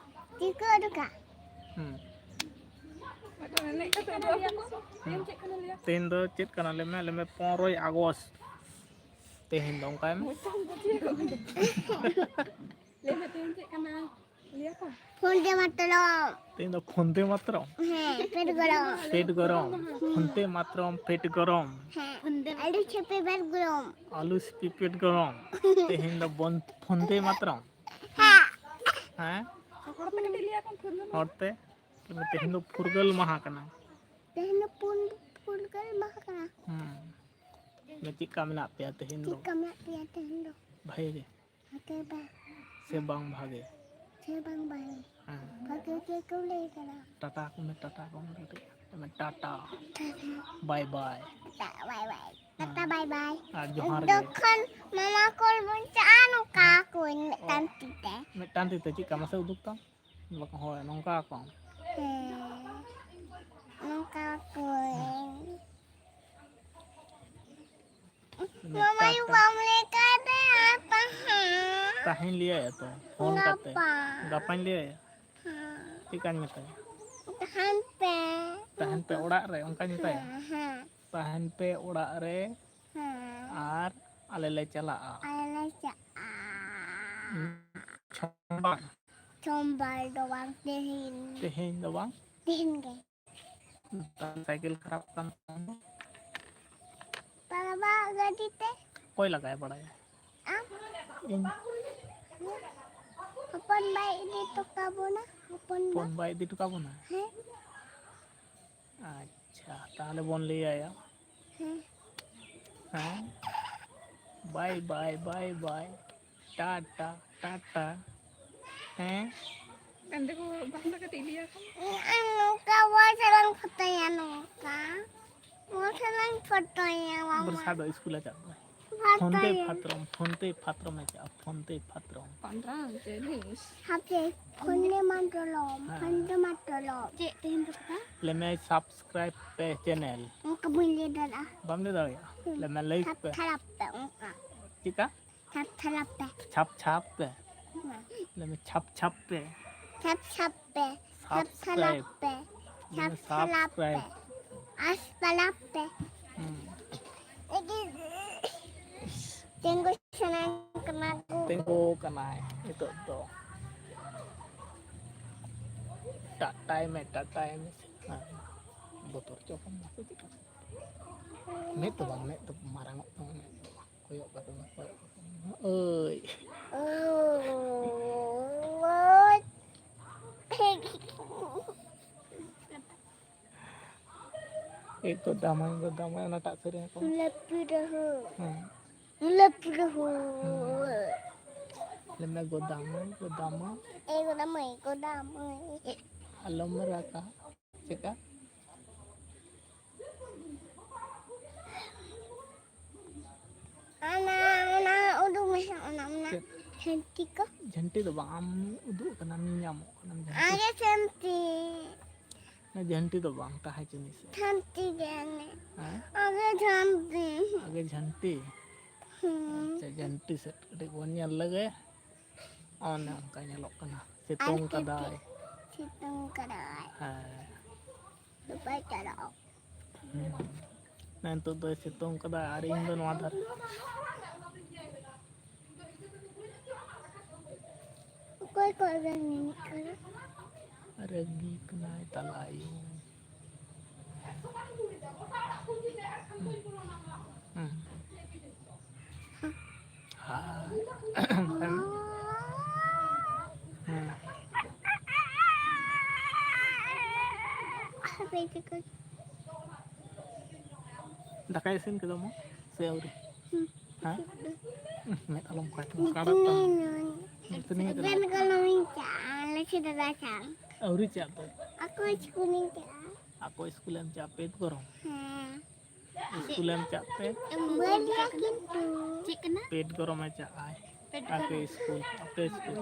ᱪᱤᱠᱟᱹ ᱩᱰᱩᱠᱟ? ᱦᱩᱸ᱾ ᱦᱩᱸ᱾ ᱛᱮᱦᱮᱧ ᱫᱚ ᱪᱮᱫ ᱠᱟᱱᱟ ᱞᱟᱹᱭ ᱢᱮ, ᱞᱟᱹᱭ ᱢᱮ, ᱯᱚᱱᱨᱚᱭ ᱟᱜᱚᱥᱴ᱾ ᱛᱮᱦᱮᱧ ᱫᱚ ᱚᱱᱠᱟᱭ ᱢᱮ᱾ ᱞᱟᱹᱭ ᱢᱮ, ᱛᱮᱦᱮᱧ ᱪᱮᱫ ᱠᱟᱱᱟ? ᱞᱟᱹᱭ ᱟᱠᱚ᱾ ᱯᱷᱳᱱ ᱛᱮ ᱢᱟᱛᱨᱚᱢ᱾ ᱛᱮᱦᱮᱧ ᱫᱚ ᱯᱷᱳᱱ ᱛᱮ ᱢᱟᱛᱨᱚᱢ? ᱦᱮᱸ, ᱯᱮᱴ ᱜᱚᱨᱚᱢ᱾ ᱯᱮᱴ ᱜᱚᱨᱚᱢ᱾ ᱦᱮᱸ᱾ ᱯᱷᱳᱱ ᱛᱮ ᱢᱟᱛᱨᱚᱢ ᱯᱮᱴ ᱜᱚᱨᱚᱢ᱾ ᱦᱮᱸ᱾ ᱟᱹᱞᱩ ᱥᱤᱯᱤ ᱯᱮᱴ ᱜᱚᱨᱚᱢ᱾ ᱟᱹᱞᱩ ᱥᱤᱯᱤ ᱯᱮᱴ ᱜᱚᱨᱚᱢ᱾ ᱛᱮᱦᱮᱧ ᱫᱚ ᱵᱚᱱ ᱯᱷᱳᱱ ᱛᱮ ᱢᱟᱛᱨᱚᱢ? ᱦᱮᱸ᱾ ᱦᱮᱸ? ᱦᱚᱲᱛᱮ ᱠᱟᱹᱴᱤᱡ ᱞᱟᱹᱭ ᱟᱠᱚᱢ ᱯᱷᱩᱨᱜᱟᱹᱞ ᱢᱟᱦᱟ᱾ ᱦᱚᱲᱛᱮ? ᱛᱮᱦᱮᱧ ᱫᱚ ᱯᱷᱩᱨᱜᱟᱹᱞ ᱢᱟᱦᱟ ᱠᱟᱱᱟ᱾ ᱛᱮᱦᱮᱧ ᱫᱚ ᱯᱩᱱ-, ᱯᱷᱩᱨᱜᱟᱹᱞ ᱢᱟᱦᱟ ᱠᱟᱱᱟ᱾ ᱦᱩᱸ᱾ ᱪᱮᱫ ᱞᱮᱠᱟ ᱢᱮᱱᱟᱜ ᱯᱮᱭᱟ ᱛᱮᱦᱮᱧ ᱫᱚ? ᱪᱮᱫ ᱞᱮᱠᱟ ᱢᱮᱱᱟᱜ ᱯᱮᱭᱟ ᱛᱮᱦᱮᱧ ᱫᱚ? ᱵᱷᱟᱜᱮ ᱜᱮ? ᱵᱷᱟᱜᱮ ᱵᱟ-, ᱥᱮ ᱵᱟᱝ ᱵᱷᱟᱜᱮ? ᱥᱮ ᱵᱟᱝ ᱵᱷᱟᱜᱮ? ᱦᱮᱸ᱾ ᱵᱷᱟᱜᱮ ᱜᱮᱠᱚ ᱞᱟᱹᱭ ᱠᱟᱫᱟ᱾ ᱴᱟᱴᱟ ᱠᱚ ᱢᱮ, ᱴᱟᱴᱟ ᱠᱚ ᱢᱮ ᱠᱟᱹᱴᱤᱡ᱾ ᱢᱮ ᱴᱟᱴᱟ᱾ ᱴᱟᱴᱟ᱾ ᱵᱟᱭ ᱵᱟᱭ᱾ ᱴᱟᱴᱟ, ᱵᱟᱭ ᱵᱟᱭ᱾ ᱦᱮᱸ᱾ ᱴᱟᱴᱟ, ᱵᱟᱭ ᱵᱟᱭ᱾ ᱟᱨ ᱡᱚᱦᱟᱨ ᱜᱮ᱾ ᱡᱚᱠᱷᱚᱱ ᱢᱟᱢᱟ ᱠᱚᱞ ᱵᱚᱱ ᱪᱟᱜᱼᱟ, ᱱᱚᱝᱠᱟ ᱚ᱾ ᱠᱚ ᱢᱤᱫᱴᱟᱝ ᱛᱤ ᱛᱮ᱾ ᱢᱤᱫᱴᱟᱝ ᱛᱤ ᱛᱮ ᱪᱮᱫ ᱞᱮᱠᱟ? ᱢᱟᱥᱮ ᱩᱫᱩᱜ ᱛᱟᱢ᱾ ᱵᱟᱠᱚ, ᱦᱳᱭ, ᱱᱚᱝᱠᱟ ᱠᱚ᱾ ᱦᱮᱸ᱾ ᱱᱚᱝᱠᱟ ᱠᱚ᱾ ᱦᱮᱸ᱾ ᱢᱟᱢᱟᱭᱩ ᱴᱟᱴᱟ᱾ ᱵᱟᱢ ᱞᱟᱹᱭ ᱠᱟᱫᱮᱭᱟ ᱛᱟᱦᱮᱸᱫ᱾ ᱛᱟᱦᱮᱸᱧ ᱞᱟᱹᱭᱟᱭᱟ ᱛᱚ, ᱯᱷᱳᱱ ᱠᱟᱛᱮ᱾ ᱜᱟᱯᱟ᱾ ᱜᱟᱯᱟᱧ ᱞᱟᱹᱭᱟᱭᱟ᱾ ᱦᱮᱸ᱾ ᱪᱮᱫᱠᱟᱧ ᱢᱮᱛᱟᱭᱟ? ᱛᱟᱦᱮᱱ ᱯᱮ᱾ ᱛᱟᱦᱮᱱ ᱯᱮ ᱚᱲᱟᱜ ᱨᱮ, ᱚᱱᱠᱟᱧ ᱢᱮᱛᱟᱭᱟ? ᱦᱮᱸ, ᱦᱮᱸ᱾ ᱛᱟᱦᱮᱱ ᱯᱮ ᱚᱲᱟᱜ ᱨᱮ᱾ ᱦᱮᱸ᱾ ᱟᱨ ᱟᱞᱮ ᱞᱮ ᱪᱟᱞᱟᱜᱼᱟ᱾ ᱟᱞᱮ ᱞᱮ ᱪᱟᱜᱼᱟ᱾ ᱥᱳᱢᱵᱟᱨ᱾ ᱥᱳᱢᱵᱟᱨ ᱫᱚ ᱵᱟᱝ, ᱛᱮᱦᱮᱧ᱾ ᱛᱮᱦᱮᱧ ᱫᱚ ᱵᱟᱝ? ᱛᱮᱦᱮᱧ ᱜᱮ᱾ ᱥᱟᱭᱠᱮᱞ ᱠᱷᱟᱨᱟᱯ ᱠᱟᱱ ᱛᱟᱢᱟ᱾ ᱵᱟᱵᱟ ᱜᱟᱹᱰᱤ ᱛᱮ᱾ ᱚᱠᱚᱭ ᱞᱟᱜᱟᱭ ᱵᱟᱲᱟᱭᱟ? ᱟᱢ᱾ ᱤᱧ᱾ ᱦᱚᱯᱚᱱ ᱵᱟᱭ ᱤᱫᱤ ᱦᱚᱴᱚ ᱠᱟᱵᱚᱱᱟ᱾ ᱦᱚᱯᱚᱱ ᱵᱟ᱾ ᱯᱷᱳᱱ ᱵᱟᱭ ᱤᱫᱤ ᱦᱚᱴᱚ ᱠᱟᱵᱚᱱᱟ? ᱦᱮᱸ᱾ ᱟᱪᱪᱷᱟ, ᱛᱟᱦᱚᱞᱮ ᱵᱚᱱ ᱞᱟᱹᱭ ᱟᱭᱟ᱾ ᱦᱮᱸ᱾ ᱦᱮᱸ? ᱵᱟᱭ ᱵᱟᱭ, ᱵᱟᱭ ᱵᱟᱭ᱾ ᱴᱟᱴᱟ, ᱴᱟᱴᱟ᱾ ᱦᱮᱸ? ᱜᱟᱱᱫᱮ ᱠᱚ ᱵᱟᱝ ᱫᱚ ᱠᱟᱹᱴᱤᱡ ᱞᱟᱹᱭᱟ ᱠᱚ᱾ ᱱᱚᱝᱠᱟ ᱵᱚᱞ ᱥᱟᱞᱟᱝ ᱯᱷᱳᱴᱳᱭᱟ, ᱱᱚᱝᱠᱟ᱾ ᱵᱚᱞ ᱥᱟᱞᱟᱝ ᱯᱷᱳᱴᱳᱭᱟ, ᱢᱟᱢᱟ᱾ ᱵᱚᱨᱥᱟ ᱫᱚ ᱥᱠᱩᱞᱮ ᱪᱟᱜ ᱫᱚ᱾ ᱯᱷᱳᱱ ᱛᱮ ᱯᱷᱳᱴᱳᱭᱟ᱾ ᱯᱷᱟᱛᱨᱚᱢ, ᱯᱷᱳᱱ ᱛᱮ ᱯᱷᱟᱛᱨᱚᱢᱮ ᱪᱟᱜᱼᱟ, ᱯᱷᱳᱱ ᱛᱮ ᱯᱷᱟᱛᱨᱚᱢ᱾ ᱯᱟᱸᱫᱽᱨᱟ ᱪᱚᱞᱞᱤᱥ᱾ ᱦᱟᱯᱮ, ᱯᱷᱳᱱ ᱛᱮ ᱢᱟ ᱛᱚᱞᱚᱢ, ᱦᱮᱸ᱾ ᱯᱷᱳᱱ ᱛᱮ ᱢᱟ ᱛᱚᱞᱚᱢ᱾ ᱪᱮᱫ ᱛᱮᱦᱮᱧ ᱫᱚ ᱠᱟᱱᱟ? ᱞᱟᱹᱭ ᱢᱮ, subscribe ᱯᱮ channel᱾ ᱚᱱᱠᱟ ᱵᱟᱹᱧ ᱞᱟᱹᱭ ᱫᱟᱲᱮᱭᱟᱜᱼᱟ᱾ ᱵᱟᱢ ᱞᱟᱹᱭ ᱫᱟᱲᱮᱭᱟᱜᱼᱟ? ᱦᱩᱸ᱾ ᱞᱟᱹᱭ ᱢᱮ, like ᱯᱮ᱾ ᱛᱷᱟᱯ ᱛᱷᱟᱲᱟᱯ ᱯᱮ, ᱚᱱᱠᱟ᱾ ᱪᱮᱫᱠᱟ? ᱪᱷᱟᱯ ᱪᱷᱟᱞᱟᱯ ᱯᱮ᱾ ᱪᱷᱟᱯ ᱪᱷᱟᱯ ᱯᱮ᱾ ᱦᱮᱸ᱾ ᱞᱟᱹᱭ ᱢᱮ, ᱪᱷᱟᱯ ᱪᱷᱟᱯ ᱯᱮ᱾ ᱪᱷᱟᱯ ᱪᱷᱟᱯ ᱯᱮ᱾ ᱪᱷᱟᱯ ᱪᱷᱟᱞᱟᱯ ᱯᱮ᱾ ᱞᱟᱹᱭ ᱢᱮ, ᱪᱷᱟᱯ ᱪᱷᱟᱞᱟᱯ ᱯᱮ᱾ Subscribe᱾ ᱟᱥ ᱯᱟᱞᱟᱯ ᱯᱮ᱾ ᱦᱩᱸ᱾ ᱛᱤᱸᱜᱩ ᱥᱟᱱᱟᱧ ᱠᱟᱱᱟ ᱜᱳ᱾ ᱛᱤᱸᱜᱩ ᱠᱟᱱᱟᱭ ᱱᱤᱛᱚᱜ ᱫᱚ᱾ ᱴᱟᱴᱟᱭ ᱢᱮ, ᱴᱟᱴᱟᱭ ᱢᱮ᱾ ᱦᱮᱸ᱾ ᱵᱚᱛᱚᱨ ᱪᱚ ᱠᱟᱱᱟ ᱥᱮ ᱪᱮᱫ? ᱢᱮᱫ ᱫᱚ ᱵᱟᱝ, ᱢᱮᱫ ᱫᱚ ᱢᱟᱨᱟᱝᱚᱜ ᱛᱟᱢᱟ, ᱢᱮᱫ ᱫᱚ ᱵᱟᱝ᱾ ᱠᱚᱭᱚᱜ ᱠᱟᱛᱮ ᱢᱟ, ᱠᱚᱭᱚᱜ ᱠᱟᱛᱮ ᱢᱟ᱾ ᱳᱭ᱾ ᱳᱭ᱾ ᱮᱭ ᱜᱚᱫᱟᱢᱟᱹᱭ, ᱜᱚᱫᱟᱢᱟᱹᱭ, ᱚᱱᱟᱴᱟᱜ ᱥᱮᱨᱮᱧ ᱠᱚ᱾ ᱞᱟᱹᱯᱤ ᱨᱟᱹᱦᱩ᱾ ᱦᱮᱸ᱾ ᱞᱟᱹᱯᱤ ᱨᱟᱹᱦᱩ᱾ ᱦᱮᱸ᱾ ᱞᱟᱹᱭ ᱢᱮ, ᱜᱚᱫᱟᱢᱟᱹᱭ, ᱜᱚᱫᱟᱢᱟ᱾ ᱮᱭ ᱜᱚᱫᱟᱢᱟᱹᱭ, ᱜᱚᱫᱟᱢᱟᱹᱭ᱾ ᱟᱞᱚᱢ ᱨᱟᱜᱟ᱾ ᱪᱮᱫᱠᱟ? ᱚᱱᱟ, ᱚᱱᱟ ᱩᱫᱩᱜ ᱢᱮᱥᱮ, ᱚᱱᱟ, ᱚᱱᱟ ᱪᱮᱫ? ᱡᱷᱟᱹᱱᱴᱤ ᱠᱚ᱾ ᱡᱷᱟᱹᱱᱴᱤ ᱫᱚ ᱵᱟᱝ, ᱟᱢ ᱩᱫᱩᱜ ᱠᱟᱱᱟ, ᱧᱮᱧᱟᱢᱚᱜ ᱠᱟᱱᱟ ᱡᱷᱟᱹᱱᱴᱤ᱾ ᱟᱨᱮ ᱡᱷᱟᱹᱱᱴᱤ᱾ ᱚᱱᱟ ᱡᱷᱟᱹᱱᱴᱤ ᱫᱚ ᱵᱟᱝ, ᱛᱟᱦᱮᱸ ᱦᱚᱪᱚᱱᱤᱡ ᱥᱮ᱾ ᱡᱷᱟᱹᱱᱴᱤ ᱜᱮ ᱚᱱᱮ᱾ ᱦᱮᱸ? ᱟᱜᱮ ᱡᱷᱟᱹᱱᱴᱤ᱾ ᱟᱜᱮ ᱡᱷᱟᱹᱱᱴᱤ? ᱦᱩᱸ᱾ ᱟᱪᱪᱷᱟ, ᱡᱷᱟᱹᱱᱴᱤ ᱥᱮᱫ ᱠᱟᱹᱴᱤᱡ ᱵᱚᱱ ᱧᱮᱞ ᱞᱮᱜᱮ᱾ ᱚᱱᱮ ᱚᱱᱠᱟ ᱧᱮᱞᱚᱜ ᱠᱟᱱᱟ᱾ ᱥᱤᱛᱩᱝ ᱟᱨ ᱠᱟᱫᱟᱭ᱾ ᱥᱤᱛᱩᱝ ᱠᱟᱫᱟᱭ᱾ ᱦᱮᱸ᱾ ᱫᱩᱵᱟᱭ ᱪᱟᱞᱟᱜ᱾ ᱦᱩᱸ᱾ ᱱᱤᱛᱚᱜ ᱫᱚᱭ ᱥᱤᱛᱩᱝ ᱠᱟᱫᱟ ᱟᱨ ᱤᱧ ᱫᱚ ᱱᱚᱣᱟ ᱫᱷᱟᱨᱮ᱾ ᱚᱠᱚᱭ ᱠᱚ ᱨᱟᱹᱜᱤ ᱠᱟᱱᱟ? ᱨᱟᱹᱜᱤ ᱠᱟᱱᱟᱭ ᱛᱟᱞᱟ ᱟᱭᱳ᱾ ᱦᱩᱸ᱾ ᱦᱩᱸ᱾ ᱦᱟᱭ᱾ ᱦᱩᱸ᱾ ᱯᱮ ᱛᱟᱠᱚ᱾ ᱫᱟᱠᱟ ᱤᱥᱤᱱ ᱠᱮᱫᱟᱢ ᱥᱮ ᱟᱹᱣᱨᱤ? ᱦᱩᱸ᱾ ᱦᱮᱸ? ᱢᱮᱫ ᱟᱞᱚᱢ ᱠᱚᱭ ᱛᱟᱢᱟ, ᱠᱟᱸᱰᱟᱜ ᱛᱟᱢᱟ᱾ ᱛᱤᱱᱟᱹᱜ ᱱᱚᱱ-, ᱛᱤᱱᱟᱹᱜ ᱵᱮᱱ ᱜᱚᱞᱚᱢᱤᱧ ᱪᱟᱜᱼᱟ, ᱞᱟᱹᱠᱷᱤ ᱫᱟᱫᱟ ᱴᱷᱮᱱ᱾ ᱟᱹᱣᱨᱤ ᱪᱟᱜ ᱛᱚ᱾ ᱟᱠᱚ ᱤᱥᱠᱩᱞᱤᱧ ᱪᱟᱜᱼᱟ᱾ ᱟᱠᱚ ᱤᱥᱠᱩᱞᱮᱢ ᱪᱟᱜ, ᱯᱮᱴ ᱜᱚᱨᱚᱢ᱾ ᱦᱮᱸ᱾ ᱤᱥᱠᱩᱞᱮᱢ ᱪᱟᱜ ᱛᱮ᱾ ᱵᱟᱹᱧ ᱞᱟᱹᱭᱟ ᱠᱤᱱᱛᱩ᱾ ᱪᱮᱫ ᱠᱟᱱᱟ? ᱯᱮᱴ ᱜᱚᱨᱚᱢᱮ ᱪᱟᱜ ᱟᱭ᱾ ᱯᱮᱴ ᱟᱯᱮ ᱜᱚᱨᱚᱢ᱾ ᱤᱥᱠᱩᱞ, ᱟᱯᱮ ᱤᱥᱠᱩᱞ᱾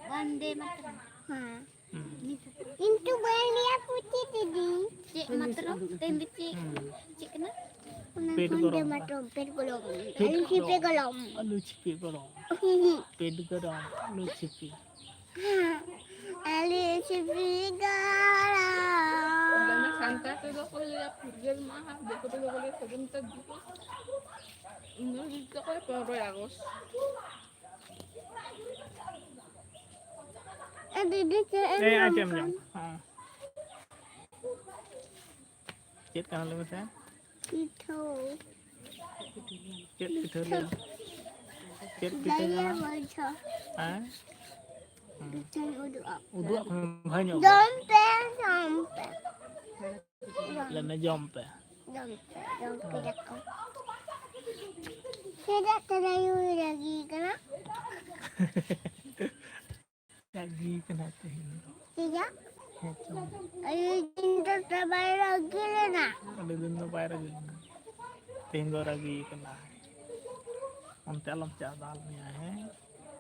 ᱵᱚᱱᱫᱮ ᱢᱟᱛᱨᱚᱢ᱾ ᱦᱮᱸ᱾ ᱦᱩᱸ᱾ ᱠᱤᱱᱛᱩ ᱵᱟᱹᱧ ᱞᱟᱹᱭᱟ ᱯᱩᱪᱤ ᱫᱤᱫᱤ᱾ ᱪᱮᱫ ᱢᱟᱛᱨᱚᱢ? ᱛᱮᱦᱮᱧ ᱫᱚ ᱪᱮᱫ? ᱦᱩᱸ᱾ ᱪᱮᱫ ᱠᱟᱱᱟ? ᱚᱱᱟ ᱯᱮᱴ ᱵᱚᱱᱫᱮ ᱜᱚᱨᱚᱢ᱾ ᱢᱟᱛᱨᱚᱢ, ᱯᱮᱴ ᱜᱚᱨᱚᱢ᱾ ᱯᱮᱴ ᱟᱹᱞᱩ ᱥᱤᱯᱤ ᱜᱚᱨᱚᱢ᱾ ᱜᱚᱨᱚᱢ᱾ ᱟᱹᱞᱩ ᱥᱤᱯᱤ ᱜᱚᱨᱚᱢ᱾ ᱯᱮᱴ ᱜᱚᱨᱚᱢ, ᱟᱹᱞᱩ ᱥᱤᱯᱤ᱾ ᱟᱞᱮ ᱪᱷᱚᱵᱤ ᱜᱟᱲᱟ᱾ ᱥᱟᱱᱛᱟᱲ ᱛᱮᱫᱚ ᱠᱚ ᱞᱟᱹᱭᱟ ᱯᱷᱩᱨᱜᱟᱹᱞ ᱢᱟᱦᱟ, ᱫᱤᱠᱩ ᱛᱮᱫᱚ ᱠᱚ ᱞᱟᱹᱭᱟ ᱥᱟᱫᱷᱤᱱᱚᱛᱟ ᱫᱤᱵᱚᱥ᱾ ᱤᱝᱨᱮᱡᱤ ᱛᱮᱫᱚ ᱠᱚ ᱞᱟᱹᱭᱟ ᱯᱚᱱᱨᱚᱭ ᱟᱜᱚᱥᱴ᱾ ᱮ ᱫᱤᱫᱤ, ᱪᱮᱫ ᱮᱢ ᱮᱭ, ᱟᱨ ᱡᱚᱢ ᱪᱮᱫ ᱮᱢ ᱠᱟᱱ? ᱡᱚᱢ? ᱦᱮᱸ᱾ ᱪᱮᱫ ᱠᱟᱱᱟ ᱞᱟᱹᱭ ᱢᱮᱥᱮ? ᱯᱤᱴᱷᱟᱹ᱾ ᱪᱮᱫ ᱯᱤᱴᱷᱟᱹ ᱞᱟᱹᱭ ᱢᱮ? ᱪᱮᱫ ᱯᱤᱴᱷᱟᱹ ᱫᱟᱭᱟ ᱠᱟᱱᱟ? ᱵᱚᱞᱪᱷᱚ᱾ ᱦᱮᱸ? ᱦᱩᱸ᱾ ᱯᱤᱴᱷᱟᱹᱧ ᱩᱫᱩᱜ ᱟᱯᱮ᱾ ᱩᱫᱩᱜ ᱟᱯᱮ, ᱵᱷᱟᱹᱜᱤ ᱧᱚᱜ ᱩᱫᱩᱜ᱾ ᱡᱚᱢ ᱯᱮ, ᱡᱚᱢ ᱯᱮ᱾ ᱞᱟᱹᱭ ᱢᱮ, ᱡᱚᱢ ᱯᱮ᱾ ᱡᱚᱢ ᱯᱮ, ᱡᱚᱢ ᱯᱮ ᱦᱮᱸ᱾ ᱫᱟᱠᱟ᱾ ᱪᱮᱫᱟᱜ ᱛᱮ ᱫᱟᱭᱩ ᱨᱟᱹᱜᱤ ᱠᱟᱱᱟ? ᱨᱟᱹᱜᱤ ᱠᱟᱱᱟᱭ ᱛᱮᱦᱮᱧ ᱫᱚ᱾ ᱪᱮᱫᱟᱜ? ᱦᱮᱸ ᱪᱚᱝ᱾ ᱟᱹᱰᱤ ᱫᱤᱱ ᱫᱚ ᱛᱚ ᱵᱟᱭ ᱨᱟᱹᱜᱤ ᱞᱮᱱᱟ᱾ ᱟᱹᱰᱤ ᱫᱤᱱ ᱫᱚ ᱵᱟᱭ ᱨᱟᱹᱜᱤ ᱞᱮᱱᱟ᱾ ᱛᱮᱦᱮᱧ ᱫᱚ ᱨᱟᱹᱜᱤ ᱠᱟᱱᱟᱭ᱾ ᱚᱱᱛᱮ ᱟᱞᱚᱢ ᱪᱟᱜ, ᱫᱟᱞ ᱢᱮᱭᱟᱭ, ᱦᱮᱸ?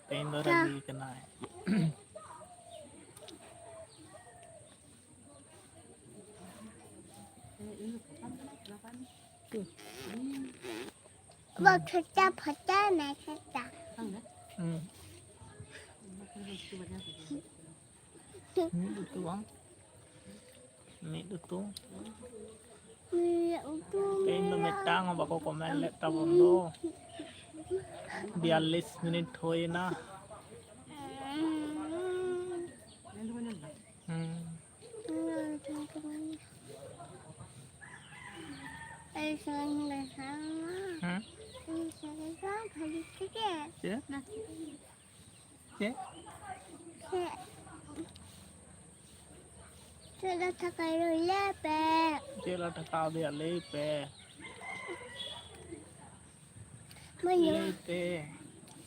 ᱛᱮᱦᱮᱧ ᱫᱚ ᱪᱟ᱾ ᱨᱟᱹᱜᱤ ᱠᱟᱱᱟᱭ᱾ ᱵᱟ, ᱠᱷᱮᱪᱟ ᱯᱷᱟᱪᱟ ᱱᱟ ᱠᱷᱮᱪᱟ᱾ ᱦᱩᱸ᱾ ᱢᱤᱫ ᱩᱛᱩ ᱵᱟᱝ? ᱢᱤᱫ ᱩᱛᱩ᱾ ᱢᱤᱫ ᱩᱛᱩ, ᱛᱮᱦᱮᱧ ᱫᱚ ᱢᱤᱫ ᱢᱤᱫᱴᱟᱝ ᱦᱚᱸ ᱵᱟᱠᱚ ᱠᱚᱢᱮᱱᱴ ᱞᱮᱫ ᱛᱟᱵᱚᱱ ᱫᱚ᱾ ᱵᱤᱭᱟᱞᱞᱤᱥ ᱢᱤᱱᱤᱴ ᱦᱩᱭᱮᱱᱟ᱾ ᱦᱩᱸ᱾ ᱟᱹᱰᱤ ᱥᱟᱺᱜᱤᱧ ᱞᱮ ᱥᱮᱱ ᱮᱱᱟ᱾ ᱦᱮᱸ? ᱟᱹᱰᱤ ᱥᱟᱺᱜᱤᱧ ᱠᱷᱚᱱ ᱵᱷᱟᱹᱜᱤ ᱴᱷᱤᱠ ᱜᱮ᱾ ᱪᱮᱫ? ᱪᱮᱫ? ᱪᱮᱫ? ᱪᱮᱫ ᱞᱮ ᱴᱷᱟᱠᱟᱭ ᱞᱟᱹᱭ ᱯᱮ᱾ ᱪᱮᱫ ᱞᱮ ᱴᱷᱟᱠᱟᱣ ᱫᱮᱭᱟ ᱞᱟᱹᱭ ᱯᱮ᱾ ᱵᱟᱹᱧ ᱡᱚᱢᱟ᱾ ᱞᱟᱹᱭ ᱯᱮ᱾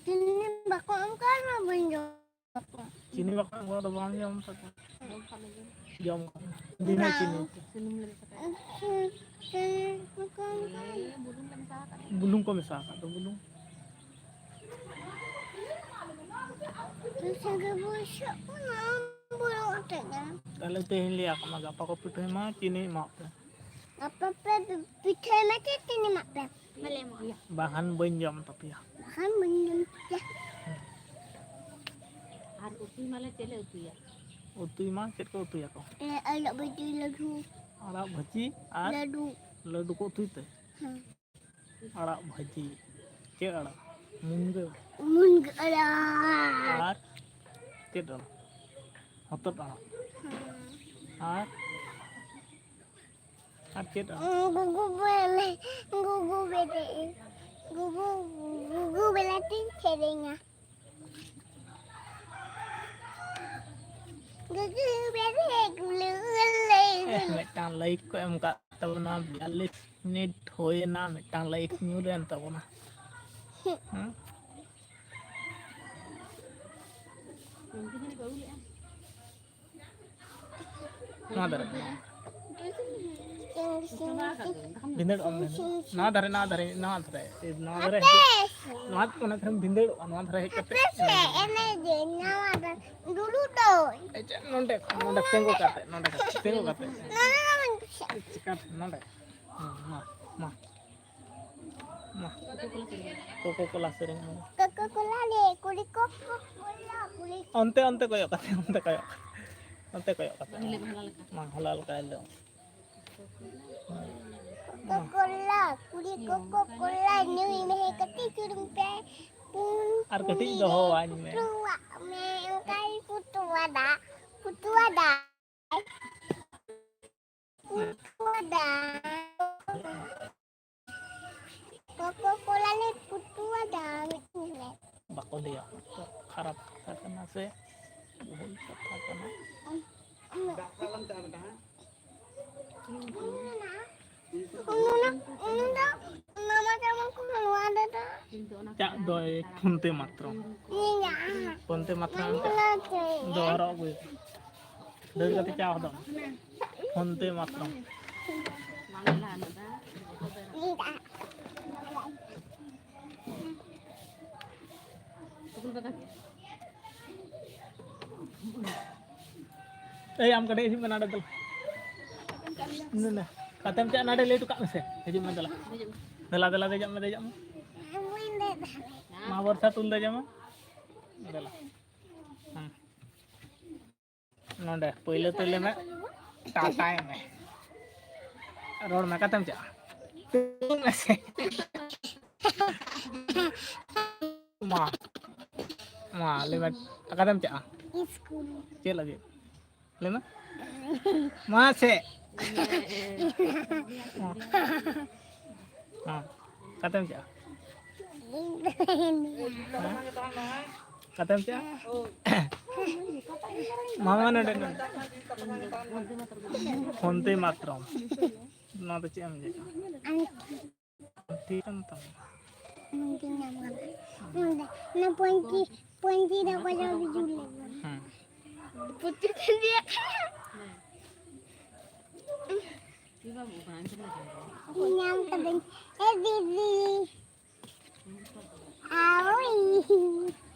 ᱪᱤᱱᱤ ᱵᱟᱠᱚ ᱮᱢ ᱠᱟᱣᱫᱤᱧᱟ, ᱵᱟᱹᱧ ᱡᱚᱢᱟ᱾ ᱪᱤᱱᱤ ᱵᱟᱠᱚ ᱮᱢ ᱠᱟᱣᱫᱟ, ᱵᱟᱢ ᱡᱚᱢ ᱛᱟᱠᱚ? ᱡᱚᱢ ᱠᱟᱜ ᱢᱮ᱾ ᱵᱤᱱᱟᱹ ᱵᱟᱝ᱾ ᱪᱤᱱᱤ ᱛᱮ᱾ ᱥᱩᱱᱩᱢ ᱞᱮ ᱢᱮᱥᱟ ᱠᱟᱜᱼᱟ᱾ ᱪᱤᱱᱤ ᱵᱟᱠᱚ ᱮᱢ ᱠᱟᱣᱫᱟ᱾ ᱵᱩᱞᱩᱝ ᱠᱚ ᱢᱮᱥᱟ ᱟᱠᱟᱫ ᱫᱚ, ᱵᱩᱞᱩᱝ᱾ ᱥᱟᱸᱜᱮ ᱵᱩᱡᱷᱟᱹᱜ ᱠᱟᱱᱟ, ᱵᱩᱞᱩᱝ ᱟᱛᱮᱫ ᱫᱚ᱾ ᱛᱟᱦᱞᱮ ᱛᱮᱦᱮᱧ ᱞᱟᱹᱭ ᱟᱠᱚ ᱢᱟ, ᱜᱟᱯᱟ ᱠᱚ ᱯᱤᱴᱷᱟᱹᱭ ᱢᱟ, ᱪᱤᱱᱤ ᱮᱢᱟᱜ ᱯᱮ᱾ ᱜᱟᱯᱟ ᱯᱮ ᱯᱤᱴᱷᱟᱹᱭ ᱢᱟ, ᱪᱮᱫ ᱪᱤᱱᱤ ᱮᱢᱟᱜ ᱯᱮ? ᱵᱟᱞᱮ ᱮᱢᱚᱜᱼᱟ᱾ ᱵᱟᱠᱷᱟᱱ ᱵᱟᱹᱧ ᱡᱚᱢ ᱛᱟᱯᱮᱭᱟ᱾ ᱵᱟᱠᱷᱟᱱ ᱵᱟᱹᱧ ᱡᱚᱢ ᱛᱟᱯᱮᱭᱟ᱾ ᱟᱨ ᱩᱛᱩᱭ ᱢᱟᱞᱮ ᱪᱮᱫ ᱞᱮ ᱩᱛᱩᱭᱟ? ᱩᱛᱩᱭ ᱢᱟ, ᱪᱮᱫ ᱠᱚ ᱩᱛᱩᱭᱟᱠᱚ? ᱮ, ᱟᱲᱟᱜ ᱵᱷᱟᱹᱡᱤ, ᱞᱟᱹᱰᱩ᱾ ᱟᱲᱟᱜ ᱵᱷᱟᱹᱡᱤ ᱟᱨ ᱞᱟᱹᱰᱩ᱾ ᱞᱟᱹᱰᱩ ᱠᱚ ᱩᱛᱩᱭ ᱛᱮ? ᱦᱮᱸ᱾ ᱟᱲᱟᱜ ᱵᱷᱟᱹᱡᱤ᱾ ᱪᱮᱫ ᱟᱲᱟᱜ? ᱢᱩᱱᱜᱟᱹ᱾ ᱢᱩᱱᱜᱟᱹ ᱟᱲᱟᱜ᱾ ᱟᱨ ᱪᱮᱫ ᱟᱲᱟᱜ? ᱦᱚᱛᱚᱫ ᱟᱲᱟᱜ᱾ ᱦᱮᱸ᱾ ᱟᱨ, ᱟᱨ ᱪᱮᱫ ᱟᱲᱟᱜ? ᱜᱩᱜᱩ ᱵᱮᱞᱮ, ᱜᱩᱜᱩ ᱵᱮᱞᱮ, ᱜᱩᱜᱩ, ᱜᱩᱜᱩ ᱵᱮᱞᱮ ᱛᱤᱧ ᱥᱮᱨᱮᱧᱟ᱾ ᱜᱩᱜᱩ ᱵᱮᱞᱮ ᱜᱩᱞᱟᱹᱞᱮ᱾ ᱮ, ᱢᱤᱫᱴᱟᱝ ᱞᱟᱭᱤᱠ ᱠᱚ ᱮᱢ ᱠᱟᱜ ᱛᱟᱵᱚᱱᱟ, ᱵᱤᱭᱟᱞᱞᱤᱥ ᱢᱤᱱᱤᱴ ᱦᱩᱭᱮᱱᱟ, ᱢᱤᱫᱴᱟᱝ ᱞᱟᱭᱤᱠ ᱧᱩᱨ ᱮᱱ ᱛᱟᱵᱚᱱᱟ᱾ ᱦᱩᱸ? ᱱᱚᱣᱟ ᱫᱷᱟᱨᱮ᱾ ᱵᱷᱤᱸᱫᱟᱹᱲᱚᱜ ᱟᱢ, ᱵᱷᱤᱸᱫᱟᱹᱲ᱾ ᱱᱚᱣᱟ ᱫᱷᱟᱨᱮ, ᱱᱚᱣᱟ ᱫᱷᱟᱨᱮ, ᱱᱚᱣᱟ ᱫᱷᱟᱨᱮ, ᱱᱚᱣᱟ ᱫᱷᱟᱨᱮ ᱦᱮᱡ ᱠᱟᱛᱮ᱾ ᱦᱟᱯᱮ ᱥᱮ᱾ ᱱᱚᱣᱟ ᱠᱚ ᱱᱟᱠᱷᱟᱱ ᱵᱷᱤᱸᱫᱟᱹᱲᱚᱜᱼᱟ, ᱱᱚᱣᱟ ᱫᱷᱟᱨᱮ ᱦᱮᱡ ᱠᱟᱛᱮ᱾ ᱦᱟᱯᱮ ᱥᱮ, ᱮᱱᱮᱡ ᱫᱟᱹᱧ, ᱱᱚᱣᱟ ᱫᱚ ᱫᱩᱲᱩᱵ ᱫᱚ᱾ ᱟᱪᱪᱷᱟ, ᱱᱚᱸᱰᱮ, ᱱᱚᱸᱰᱮ ᱛᱤᱸᱜᱩ ᱠᱟᱛᱮ, ᱱᱚᱸᱰᱮ ᱠᱟᱛᱮ, ᱛᱤᱸᱜᱩ ᱠᱟᱛᱮ᱾ ᱱᱚᱰᱮ ᱫᱚ ᱵᱟᱝ᱾ ᱪᱤᱠᱟᱹᱛᱮ, ᱱᱚᱸᱰᱮ᱾ ᱦᱩᱸ, ᱢᱟ, ᱢᱟ᱾ ᱢᱟ᱾ ᱠᱳᱠᱳ ᱠᱳᱞᱟ ᱥᱮᱨᱮᱧ ᱢᱮ᱾ ᱠᱳᱠᱳ ᱠᱳᱞᱟ ᱨᱮ, ᱠᱩᱲᱤ ᱠᱳᱠᱳ ᱠᱳᱞᱟ, ᱠᱩᱲᱤ ᱚᱱᱛᱮ, ᱚᱱᱛᱮ ᱠᱚᱭᱚᱜ ᱠᱟᱛᱮ, ᱚᱱᱛᱮ ᱠᱚᱭᱚᱜ ᱠᱟᱛᱮ, ᱚᱱᱛᱮ ᱠᱚᱭᱚᱜ ᱠᱟᱛᱮ᱾ ᱢᱟ, ᱦᱚᱞᱟ ᱞᱮᱠᱟ ᱦᱤᱞᱳᱜ᱾ ᱠᱳᱠᱳ ᱠᱳᱞᱟ, ᱠᱩᱲᱤ ᱠᱳᱠᱳ ᱠᱳᱞᱟ ᱧᱩᱭ ᱢᱮ, ᱠᱟᱹᱴᱤᱡ ᱪᱩᱞᱩᱝ ᱯᱮ᱾ ᱯᱩᱱ ᱟᱨ ᱠᱟᱹᱴᱤᱡ ᱯᱩᱱ ᱫᱚᱦᱚᱣᱟᱹᱧ ᱢᱮ᱾ ᱯᱩᱴᱩᱣᱟᱜ ᱢᱮ, ᱚᱱᱠᱟᱭ ᱯᱩᱴᱩᱣᱟᱫᱟ, ᱯᱩᱴᱩᱣᱟᱫᱟ᱾ ᱯᱩᱴᱩᱣᱟᱫᱟ᱾ ᱠᱳᱠᱳ ᱠᱳᱞᱟ ᱞᱮ ᱯᱩᱴᱩᱣᱟᱫᱟ ᱢᱤᱫᱴᱮᱱ ᱞᱮ᱾ ᱵᱟᱠᱚ ᱞᱟᱹᱭᱟ, ᱠᱷᱟᱨᱟᱯ ᱠᱟᱛᱷᱟ ᱠᱟᱱᱟ ᱥᱮ ᱵᱷᱩᱞ ᱠᱟᱛᱷᱟ ᱠᱟᱱᱟ? ᱩᱱᱤ ᱫᱚ ᱢᱟᱢᱟ ᱡᱮᱢᱚᱱ ᱠᱚ ᱱᱚᱣᱟ ᱨᱮᱫᱚ᱾ ᱪᱟᱜ ᱫᱚᱭ ᱯᱷᱳᱱ ᱛᱮ ᱢᱟᱛᱨᱚᱢ᱾ ᱤᱧᱟᱜ᱾ ᱯᱷᱳᱱ ᱛᱮ ᱢᱟᱛᱨᱚᱢ ᱮᱢ ᱪᱟᱜ ᱫᱚ ᱦᱚᱨᱚᱜ ᱟᱹᱜᱩᱭ ᱯᱮ᱾ ᱫᱟᱹᱲ ᱠᱟᱛᱮ ᱪᱟᱣ ᱦᱚᱫᱚᱜ ᱢᱮ᱾ ᱯᱷᱳᱱ ᱛᱮ ᱢᱟᱛᱨᱚᱢ᱾ ᱤᱧᱟᱜ᱾ ᱮᱭ, ᱟᱢ ᱠᱟᱹᱴᱤᱡ ᱦᱤᱡᱩᱜ ᱢᱮ ᱱᱚᱰᱮ ᱫᱚ᱾ ᱱᱚᱰᱮ᱾ ᱠᱟᱛᱮᱢ ᱪᱟᱜ ᱱᱚᱰᱮ ᱞᱟᱹᱭ ᱦᱚᱴᱚ ᱠᱟᱜ ᱢᱮᱥᱮ᱾ ᱦᱤᱡᱩᱜ ᱢᱮ ᱫᱮᱞᱟ᱾ ᱫᱮᱞᱟ, ᱫᱮᱞᱟ, ᱫᱮᱡᱚᱜ ᱢᱮ, ᱫᱮᱡᱚᱜ ᱢᱮ᱾ ᱢᱟ ᱵᱚᱨᱥᱟ ᱛᱩᱞ ᱫᱮᱡᱚᱜ ᱢᱮ᱾ ᱫᱮᱞᱟ᱾ ᱦᱮᱸ᱾ ᱱᱚᱰᱮ ᱯᱳᱭᱞᱳ ᱛᱮ ᱞᱟᱹᱭ ᱢᱮ, ᱴᱟᱴᱟᱭ ᱢᱮ᱾ ᱨᱚᱲ ᱢᱮ, ᱚᱠᱟᱛᱮᱢ ᱪᱟᱜᱼᱟ? ᱢᱟ, ᱢᱟ ᱞᱟᱹᱭ ᱢᱮ, ᱚᱠᱟᱛᱮᱢ ᱪᱟᱜᱼᱟ? ᱤᱥᱠᱩᱞ᱾ ᱪᱮᱫ ᱞᱟᱹᱜᱤᱫ? ᱞᱟᱹᱭ ᱢᱮ᱾ ᱢᱟ ᱥᱮ᱾ ᱦᱮᱸ᱾ ᱚᱠᱟᱛᱮᱢ ᱪᱟᱜᱼᱟ? ᱤᱧ ᱫᱚ ᱦᱮᱸ᱾ ᱚᱠᱟᱛᱮᱢ ᱪᱟᱜᱼᱟ? ᱢᱟᱢᱟ ᱱᱚᱰᱮ, ᱱᱚᱰᱮ᱾ ᱯᱷᱳᱱ ᱛᱮ ᱢᱟᱛᱨᱚᱢ᱾ ᱱᱚᱣᱟ ᱫᱚ ᱪᱮᱫ ᱮᱢ ᱞᱟᱹᱭᱟ? ᱟᱢ ᱛᱤ ᱨᱮᱢ ᱛᱟᱢᱟ? ᱱᱚᱰᱮ ᱧᱟᱢ ᱠᱟᱫᱟ᱾ ᱱᱚᱰᱮ᱾ ᱚᱱᱟ ᱯᱟᱹᱧᱪᱤ, ᱯᱟᱹᱧᱪᱤ ᱫᱚ ᱚᱠᱚᱭ ᱪᱚ ᱵᱤᱡᱩᱞ ᱞᱮᱫᱟ᱾ ᱦᱮᱸ᱾ ᱯᱩᱛᱤ ᱴᱷᱮᱱ ᱤᱫᱤᱭᱟ᱾ ᱧᱟᱢ ᱠᱟᱹᱫᱟᱹᱧ᱾ ᱮ ᱫᱤᱫᱤ᱾ ᱟᱣᱭ᱾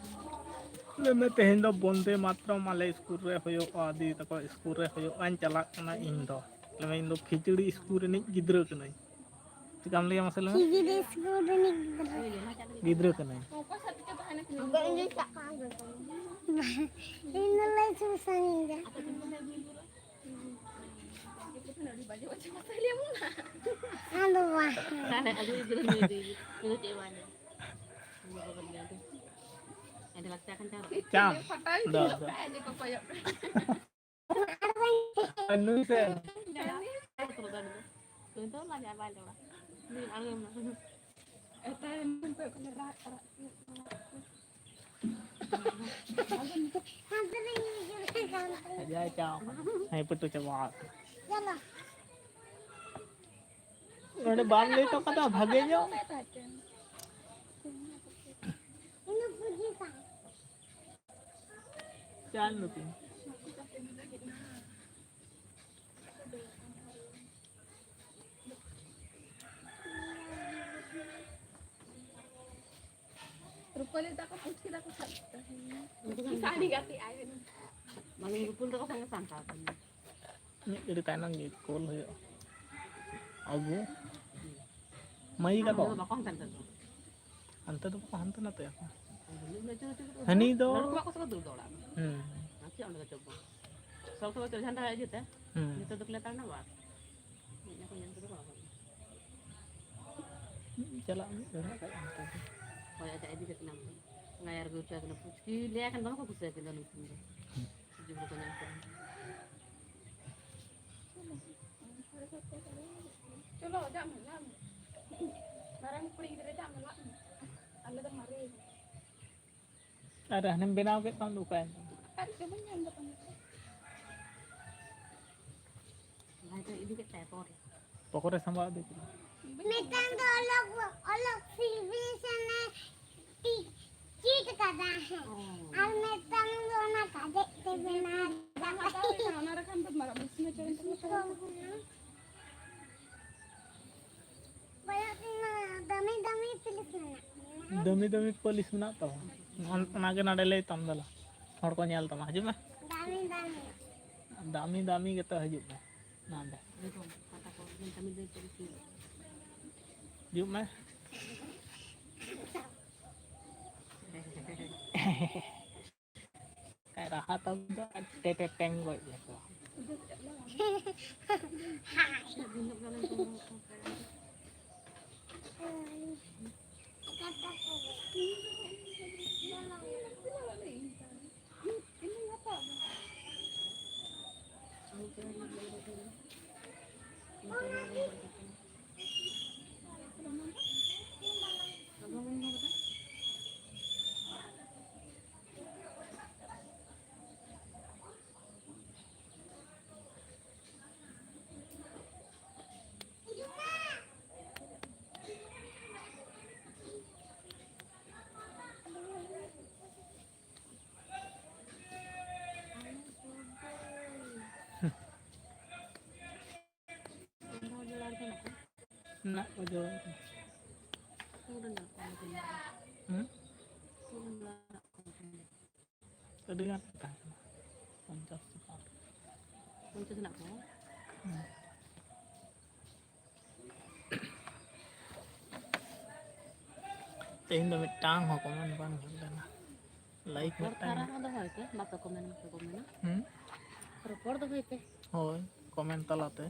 ᱞᱟᱹᱭ ᱢᱮ, ᱛᱮᱦᱮᱧ ᱫᱚ ᱵᱚᱱᱫᱮ ᱢᱟᱛᱨᱚᱢ ᱟᱞᱮ ᱥᱠᱩᱞ ᱨᱮ ᱦᱩᱭᱩᱜᱼᱟ, ᱫᱤᱫᱤ ᱛᱟᱠᱚ ᱥᱠᱩᱞ ᱨᱮ ᱦᱩᱭᱩᱜᱼᱟᱧ ᱪᱟᱞᱟᱜ ᱠᱟᱱᱟ ᱤᱧ ᱫᱚ᱾ ᱞᱟᱹᱭ ᱢᱮ, ᱤᱧ ᱫᱚ ᱠᱷᱤᱪᱲᱤ ᱥᱠᱩᱞ ᱨᱤᱱᱤᱡ ᱜᱤᱫᱽᱨᱟᱹ ᱠᱟᱹᱱᱟᱹᱧ᱾ ᱪᱮᱠᱟᱢ ᱞᱟᱹᱭᱟ ᱢᱟᱥᱮ ᱞᱟᱹᱭ ᱢᱮ? ᱠᱷᱤᱪᱲᱤ ᱥᱠᱩᱞ ᱨᱤᱱᱤᱡ ᱜᱤᱫᱽᱨᱟᱹ᱾ ᱜᱤᱫᱽᱨᱟᱹ ᱠᱟᱹᱱᱟᱹᱧ᱾ ᱤᱧ ᱫᱚ ᱞᱟᱹᱭ ᱥᱩᱨ ᱥᱟᱺᱜᱤᱧ ᱜᱮ᱾ ᱟᱫᱚ ᱵᱟᱝ᱾ ᱪᱟᱢ᱾ ᱫᱚ, ᱫᱚ᱾ ᱟᱨ ᱵᱟᱝ᱾ ᱟᱨ ᱱᱩᱭ ᱥᱮ? ᱡᱟᱭ ᱪᱟᱣ ᱠᱟᱱᱟ᱾ ᱦᱮᱸ, ᱯᱟᱹᱴᱩ ᱪᱟᱵᱟ ᱟᱠᱟᱱᱟ᱾ ᱱᱚᱰᱮ ᱵᱟᱢ ᱞᱟᱹᱭ ᱦᱚᱴᱚ ᱠᱟᱫᱟ ᱵᱷᱟᱜᱮ ᱧᱚᱜ᱾ ᱪᱟᱞ ᱱᱩᱠᱤᱱ᱾ ᱨᱩᱯᱟᱹᱞᱤ ᱛᱟᱠᱚ ᱯᱩᱪᱷᱤ ᱛᱟᱠᱚ ᱥᱟᱵ ᱠᱟᱛᱮ᱾ ᱥᱟᱹᱨᱤ ᱜᱟᱛᱮ ᱟᱭ ᱦᱩᱭ᱾ ᱢᱟᱱᱮ ᱨᱩᱯᱟᱹᱞ ᱛᱟᱠᱚ ᱥᱟᱝᱜᱮ ᱥᱟᱢᱴᱟᱣ ᱠᱟᱹᱢᱤ᱾ ᱢᱤᱫ ᱜᱷᱟᱹᱲᱤ ᱛᱟᱭᱱᱚᱢ ᱜᱮ ᱠᱚᱞ ᱦᱩᱭᱩᱜᱼᱟ᱾ ᱟᱵᱚ ᱢᱟᱹᱭᱤᱠ ᱟᱠᱚ᱾ ᱟᱫᱚ ᱵᱟᱠᱚ ᱦᱟᱱᱛᱮ ᱱᱟᱛᱮ ᱫᱚ᱾ ᱦᱟᱱᱛᱮ ᱫᱚ ᱵᱟᱠᱚ ᱦᱟᱱᱛᱮ ᱱᱟᱛᱮ ᱟᱠᱚ᱾ ᱦᱟᱹᱱᱤ ᱫᱚ ᱞᱟᱹᱴᱩ ᱞᱟᱹᱴᱩ ᱠᱚ ᱫᱩᱲᱩᱵ ᱫᱚ ᱚᱲᱟᱜ ᱨᱮ᱾ ᱦᱩᱸ᱾ ᱟᱨ ᱪᱮᱫ ᱚᱸᱰᱮ ᱫᱚ ᱪᱚᱯᱚᱞ? ᱥᱚᱵ ᱥᱚᱢᱚᱭ ᱪᱚ ᱡᱷᱟᱱᱰᱟ ᱤᱭᱟᱹᱛᱮ᱾ ᱦᱩᱸ᱾ ᱱᱤᱛᱚᱜ ᱫᱚ ᱠᱚ ᱞᱮᱛᱟᱲ ᱮᱱᱟ ᱵᱟᱥ᱾ ᱦᱮᱡ ᱱᱟᱠᱚ ᱧᱮᱞ ᱠᱚᱫᱚ ᱠᱚ ᱟᱬᱜᱚᱱᱟ᱾ ᱪᱟᱞᱟᱜ ᱢᱮ, ᱪᱟᱞᱟᱜ ᱠᱷᱟᱡ ᱚᱱᱛᱮ ᱜᱮ᱾ ᱦᱳᱭ, ᱟᱡᱟᱜ ᱤᱫᱤ ᱠᱟᱛᱮ ᱱᱟᱢ ᱫᱚ᱾ ᱞᱟᱭᱟᱨ ᱜᱮ ᱩᱪᱟᱹᱲ ᱠᱟᱱᱟ᱾ ᱯᱩᱪᱠᱤ ᱞᱟᱹᱭᱟ ᱠᱷᱟᱱ ᱫᱚᱢᱮ ᱠᱚ ᱠᱩᱥᱤᱭᱟᱠᱤᱱ ᱫᱚ ᱱᱩᱠᱤᱱ ᱫᱚ᱾ ᱡᱩᱵᱽᱞᱤ ᱠᱚ ᱧᱮᱞ ᱠᱚᱣᱟ᱾ ᱪᱚᱞᱚ, ᱪᱟᱜ ᱢᱮ, ᱞᱟᱜ ᱢᱮ᱾ ᱢᱟᱨᱟᱝ ᱠᱩᱲᱤ ᱜᱤᱫᱽᱨᱟᱹ, ᱪᱟᱜ ᱢᱮ, ᱞᱟᱜ ᱢᱮ᱾ ᱟᱞᱮ ᱫᱚ ᱢᱟᱨᱮ ᱠᱟᱱᱟ᱾ ᱟᱨ ᱦᱟᱱᱮᱢ ᱵᱮᱱᱟᱣ ᱠᱮᱫ ᱛᱟᱢ ᱫᱚ ᱚᱠᱟᱭᱮᱱ ᱛᱟᱢ? ᱟᱨ ᱪᱮᱫ ᱵᱟᱹᱧ ᱧᱟᱢ ᱫᱟ ᱛᱟᱢᱟ᱾ ᱵᱷᱟᱭ ᱫᱚ ᱤᱫᱤ ᱠᱮᱫ ᱛᱟᱭᱟ ᱯᱚᱨᱮ᱾ ᱯᱚᱠᱚᱴ ᱨᱮ ᱥᱟᱢᱵᱟᱣ ᱤᱫᱤ ᱠᱮᱫᱟ᱾ ᱢᱤᱫᱴᱟᱝ ᱫᱚ ᱚᱞᱚᱜ, ᱚᱞᱚᱜ ᱥᱤᱞᱵᱤᱥ ᱮ ᱪᱤ-, ᱪᱤᱴ ᱠᱟᱫᱟ, ᱦᱮᱸ᱾ ᱚ᱾ ᱟᱨ ᱢᱤᱫᱴᱟᱝ ᱫᱚ ᱚᱱᱟ ᱠᱟᱰᱮᱡ ᱛᱮ ᱵᱮᱱᱟᱣ ᱠᱟᱫᱟ᱾ ᱚᱱᱟ ᱨᱮᱠᱷᱟᱱ ᱫᱚ ᱢᱟᱨᱟᱝ ᱵᱤᱥᱱᱩ ᱪᱚᱨᱚᱱ ᱛᱟᱠᱚ ᱠᱚ ᱫᱟᱢᱤ ᱫᱟᱢᱤ ᱯᱤᱞᱤᱥ ᱢᱮᱱᱟᱜ ᱛᱤᱧᱟ᱾ ᱫᱟᱹᱢᱤ ᱫᱟᱹᱢᱤ ᱯᱟᱹᱞᱤᱥ ᱢᱮᱱᱟᱜ ᱛᱟᱢᱟ᱾ ᱚᱱ-, ᱚᱱᱟᱜᱮ ᱱᱚᱰᱮ ᱞᱟᱹᱭ ᱛᱟᱢ ᱫᱮᱞᱟ᱾ ᱦᱚᱲ ᱠᱚ ᱧᱮᱞ ᱛᱟᱢᱟ᱾ ᱦᱤᱡᱩᱜ ᱢᱮ᱾ ᱫᱟᱹᱢᱤ ᱫᱟᱹᱢᱤ᱾ ᱫᱟᱹᱢᱤ ᱫᱟᱹᱢᱤ ᱜᱮᱛᱚ ᱦᱤᱡᱩᱜ ᱢᱮ ᱱᱚᱰᱮ᱾ ᱦᱤᱡᱩᱜ ᱢᱮ᱾ ᱨᱟᱦᱟ ᱛᱟᱢ ᱫᱚ ᱴᱮ ᱴᱮ ᱴᱮᱝ ᱜᱚᱡ ᱞᱮᱠᱟ᱾ ᱢᱮᱱᱟᱜ ᱠᱚᱣᱟ ᱡᱚᱲ᱾ ᱦᱩᱸ? ᱟᱹᱰᱤ ᱜᱟᱱ ᱠᱚ ᱛᱟᱦᱮᱸ ᱠᱟᱱᱟ᱾ ᱯᱚᱧᱪᱟᱥ ᱪᱮᱛᱟᱱ ᱨᱮ᱾ ᱯᱚᱧᱪᱟᱥ ᱦᱮᱱᱟᱜ ᱠᱚᱣᱟ? ᱦᱩᱸ᱾ ᱛᱮᱦᱮᱧ ᱫᱚ ᱢᱤᱫᱴᱟᱝ ᱦᱚᱸ comment ᱵᱟᱝ ᱦᱩᱭ ᱞᱮᱱᱟ᱾ Like ᱨᱚᱯᱚᱲ ᱢᱤᱫᱴᱟᱝ᱾ ᱛᱷᱟᱨᱟ ᱦᱚᱸ ᱫᱚᱦᱚᱭ ᱯᱮ, ᱵᱟᱯᱮ comment, ᱵᱟᱯᱮ comment ᱟ᱾ ᱦᱩᱸ? ᱨᱚᱯᱚᱲ ᱫᱚᱦᱚᱭ ᱯᱮ᱾ ᱦᱳᱭ, comment ᱛᱟᱞᱟᱛᱮ᱾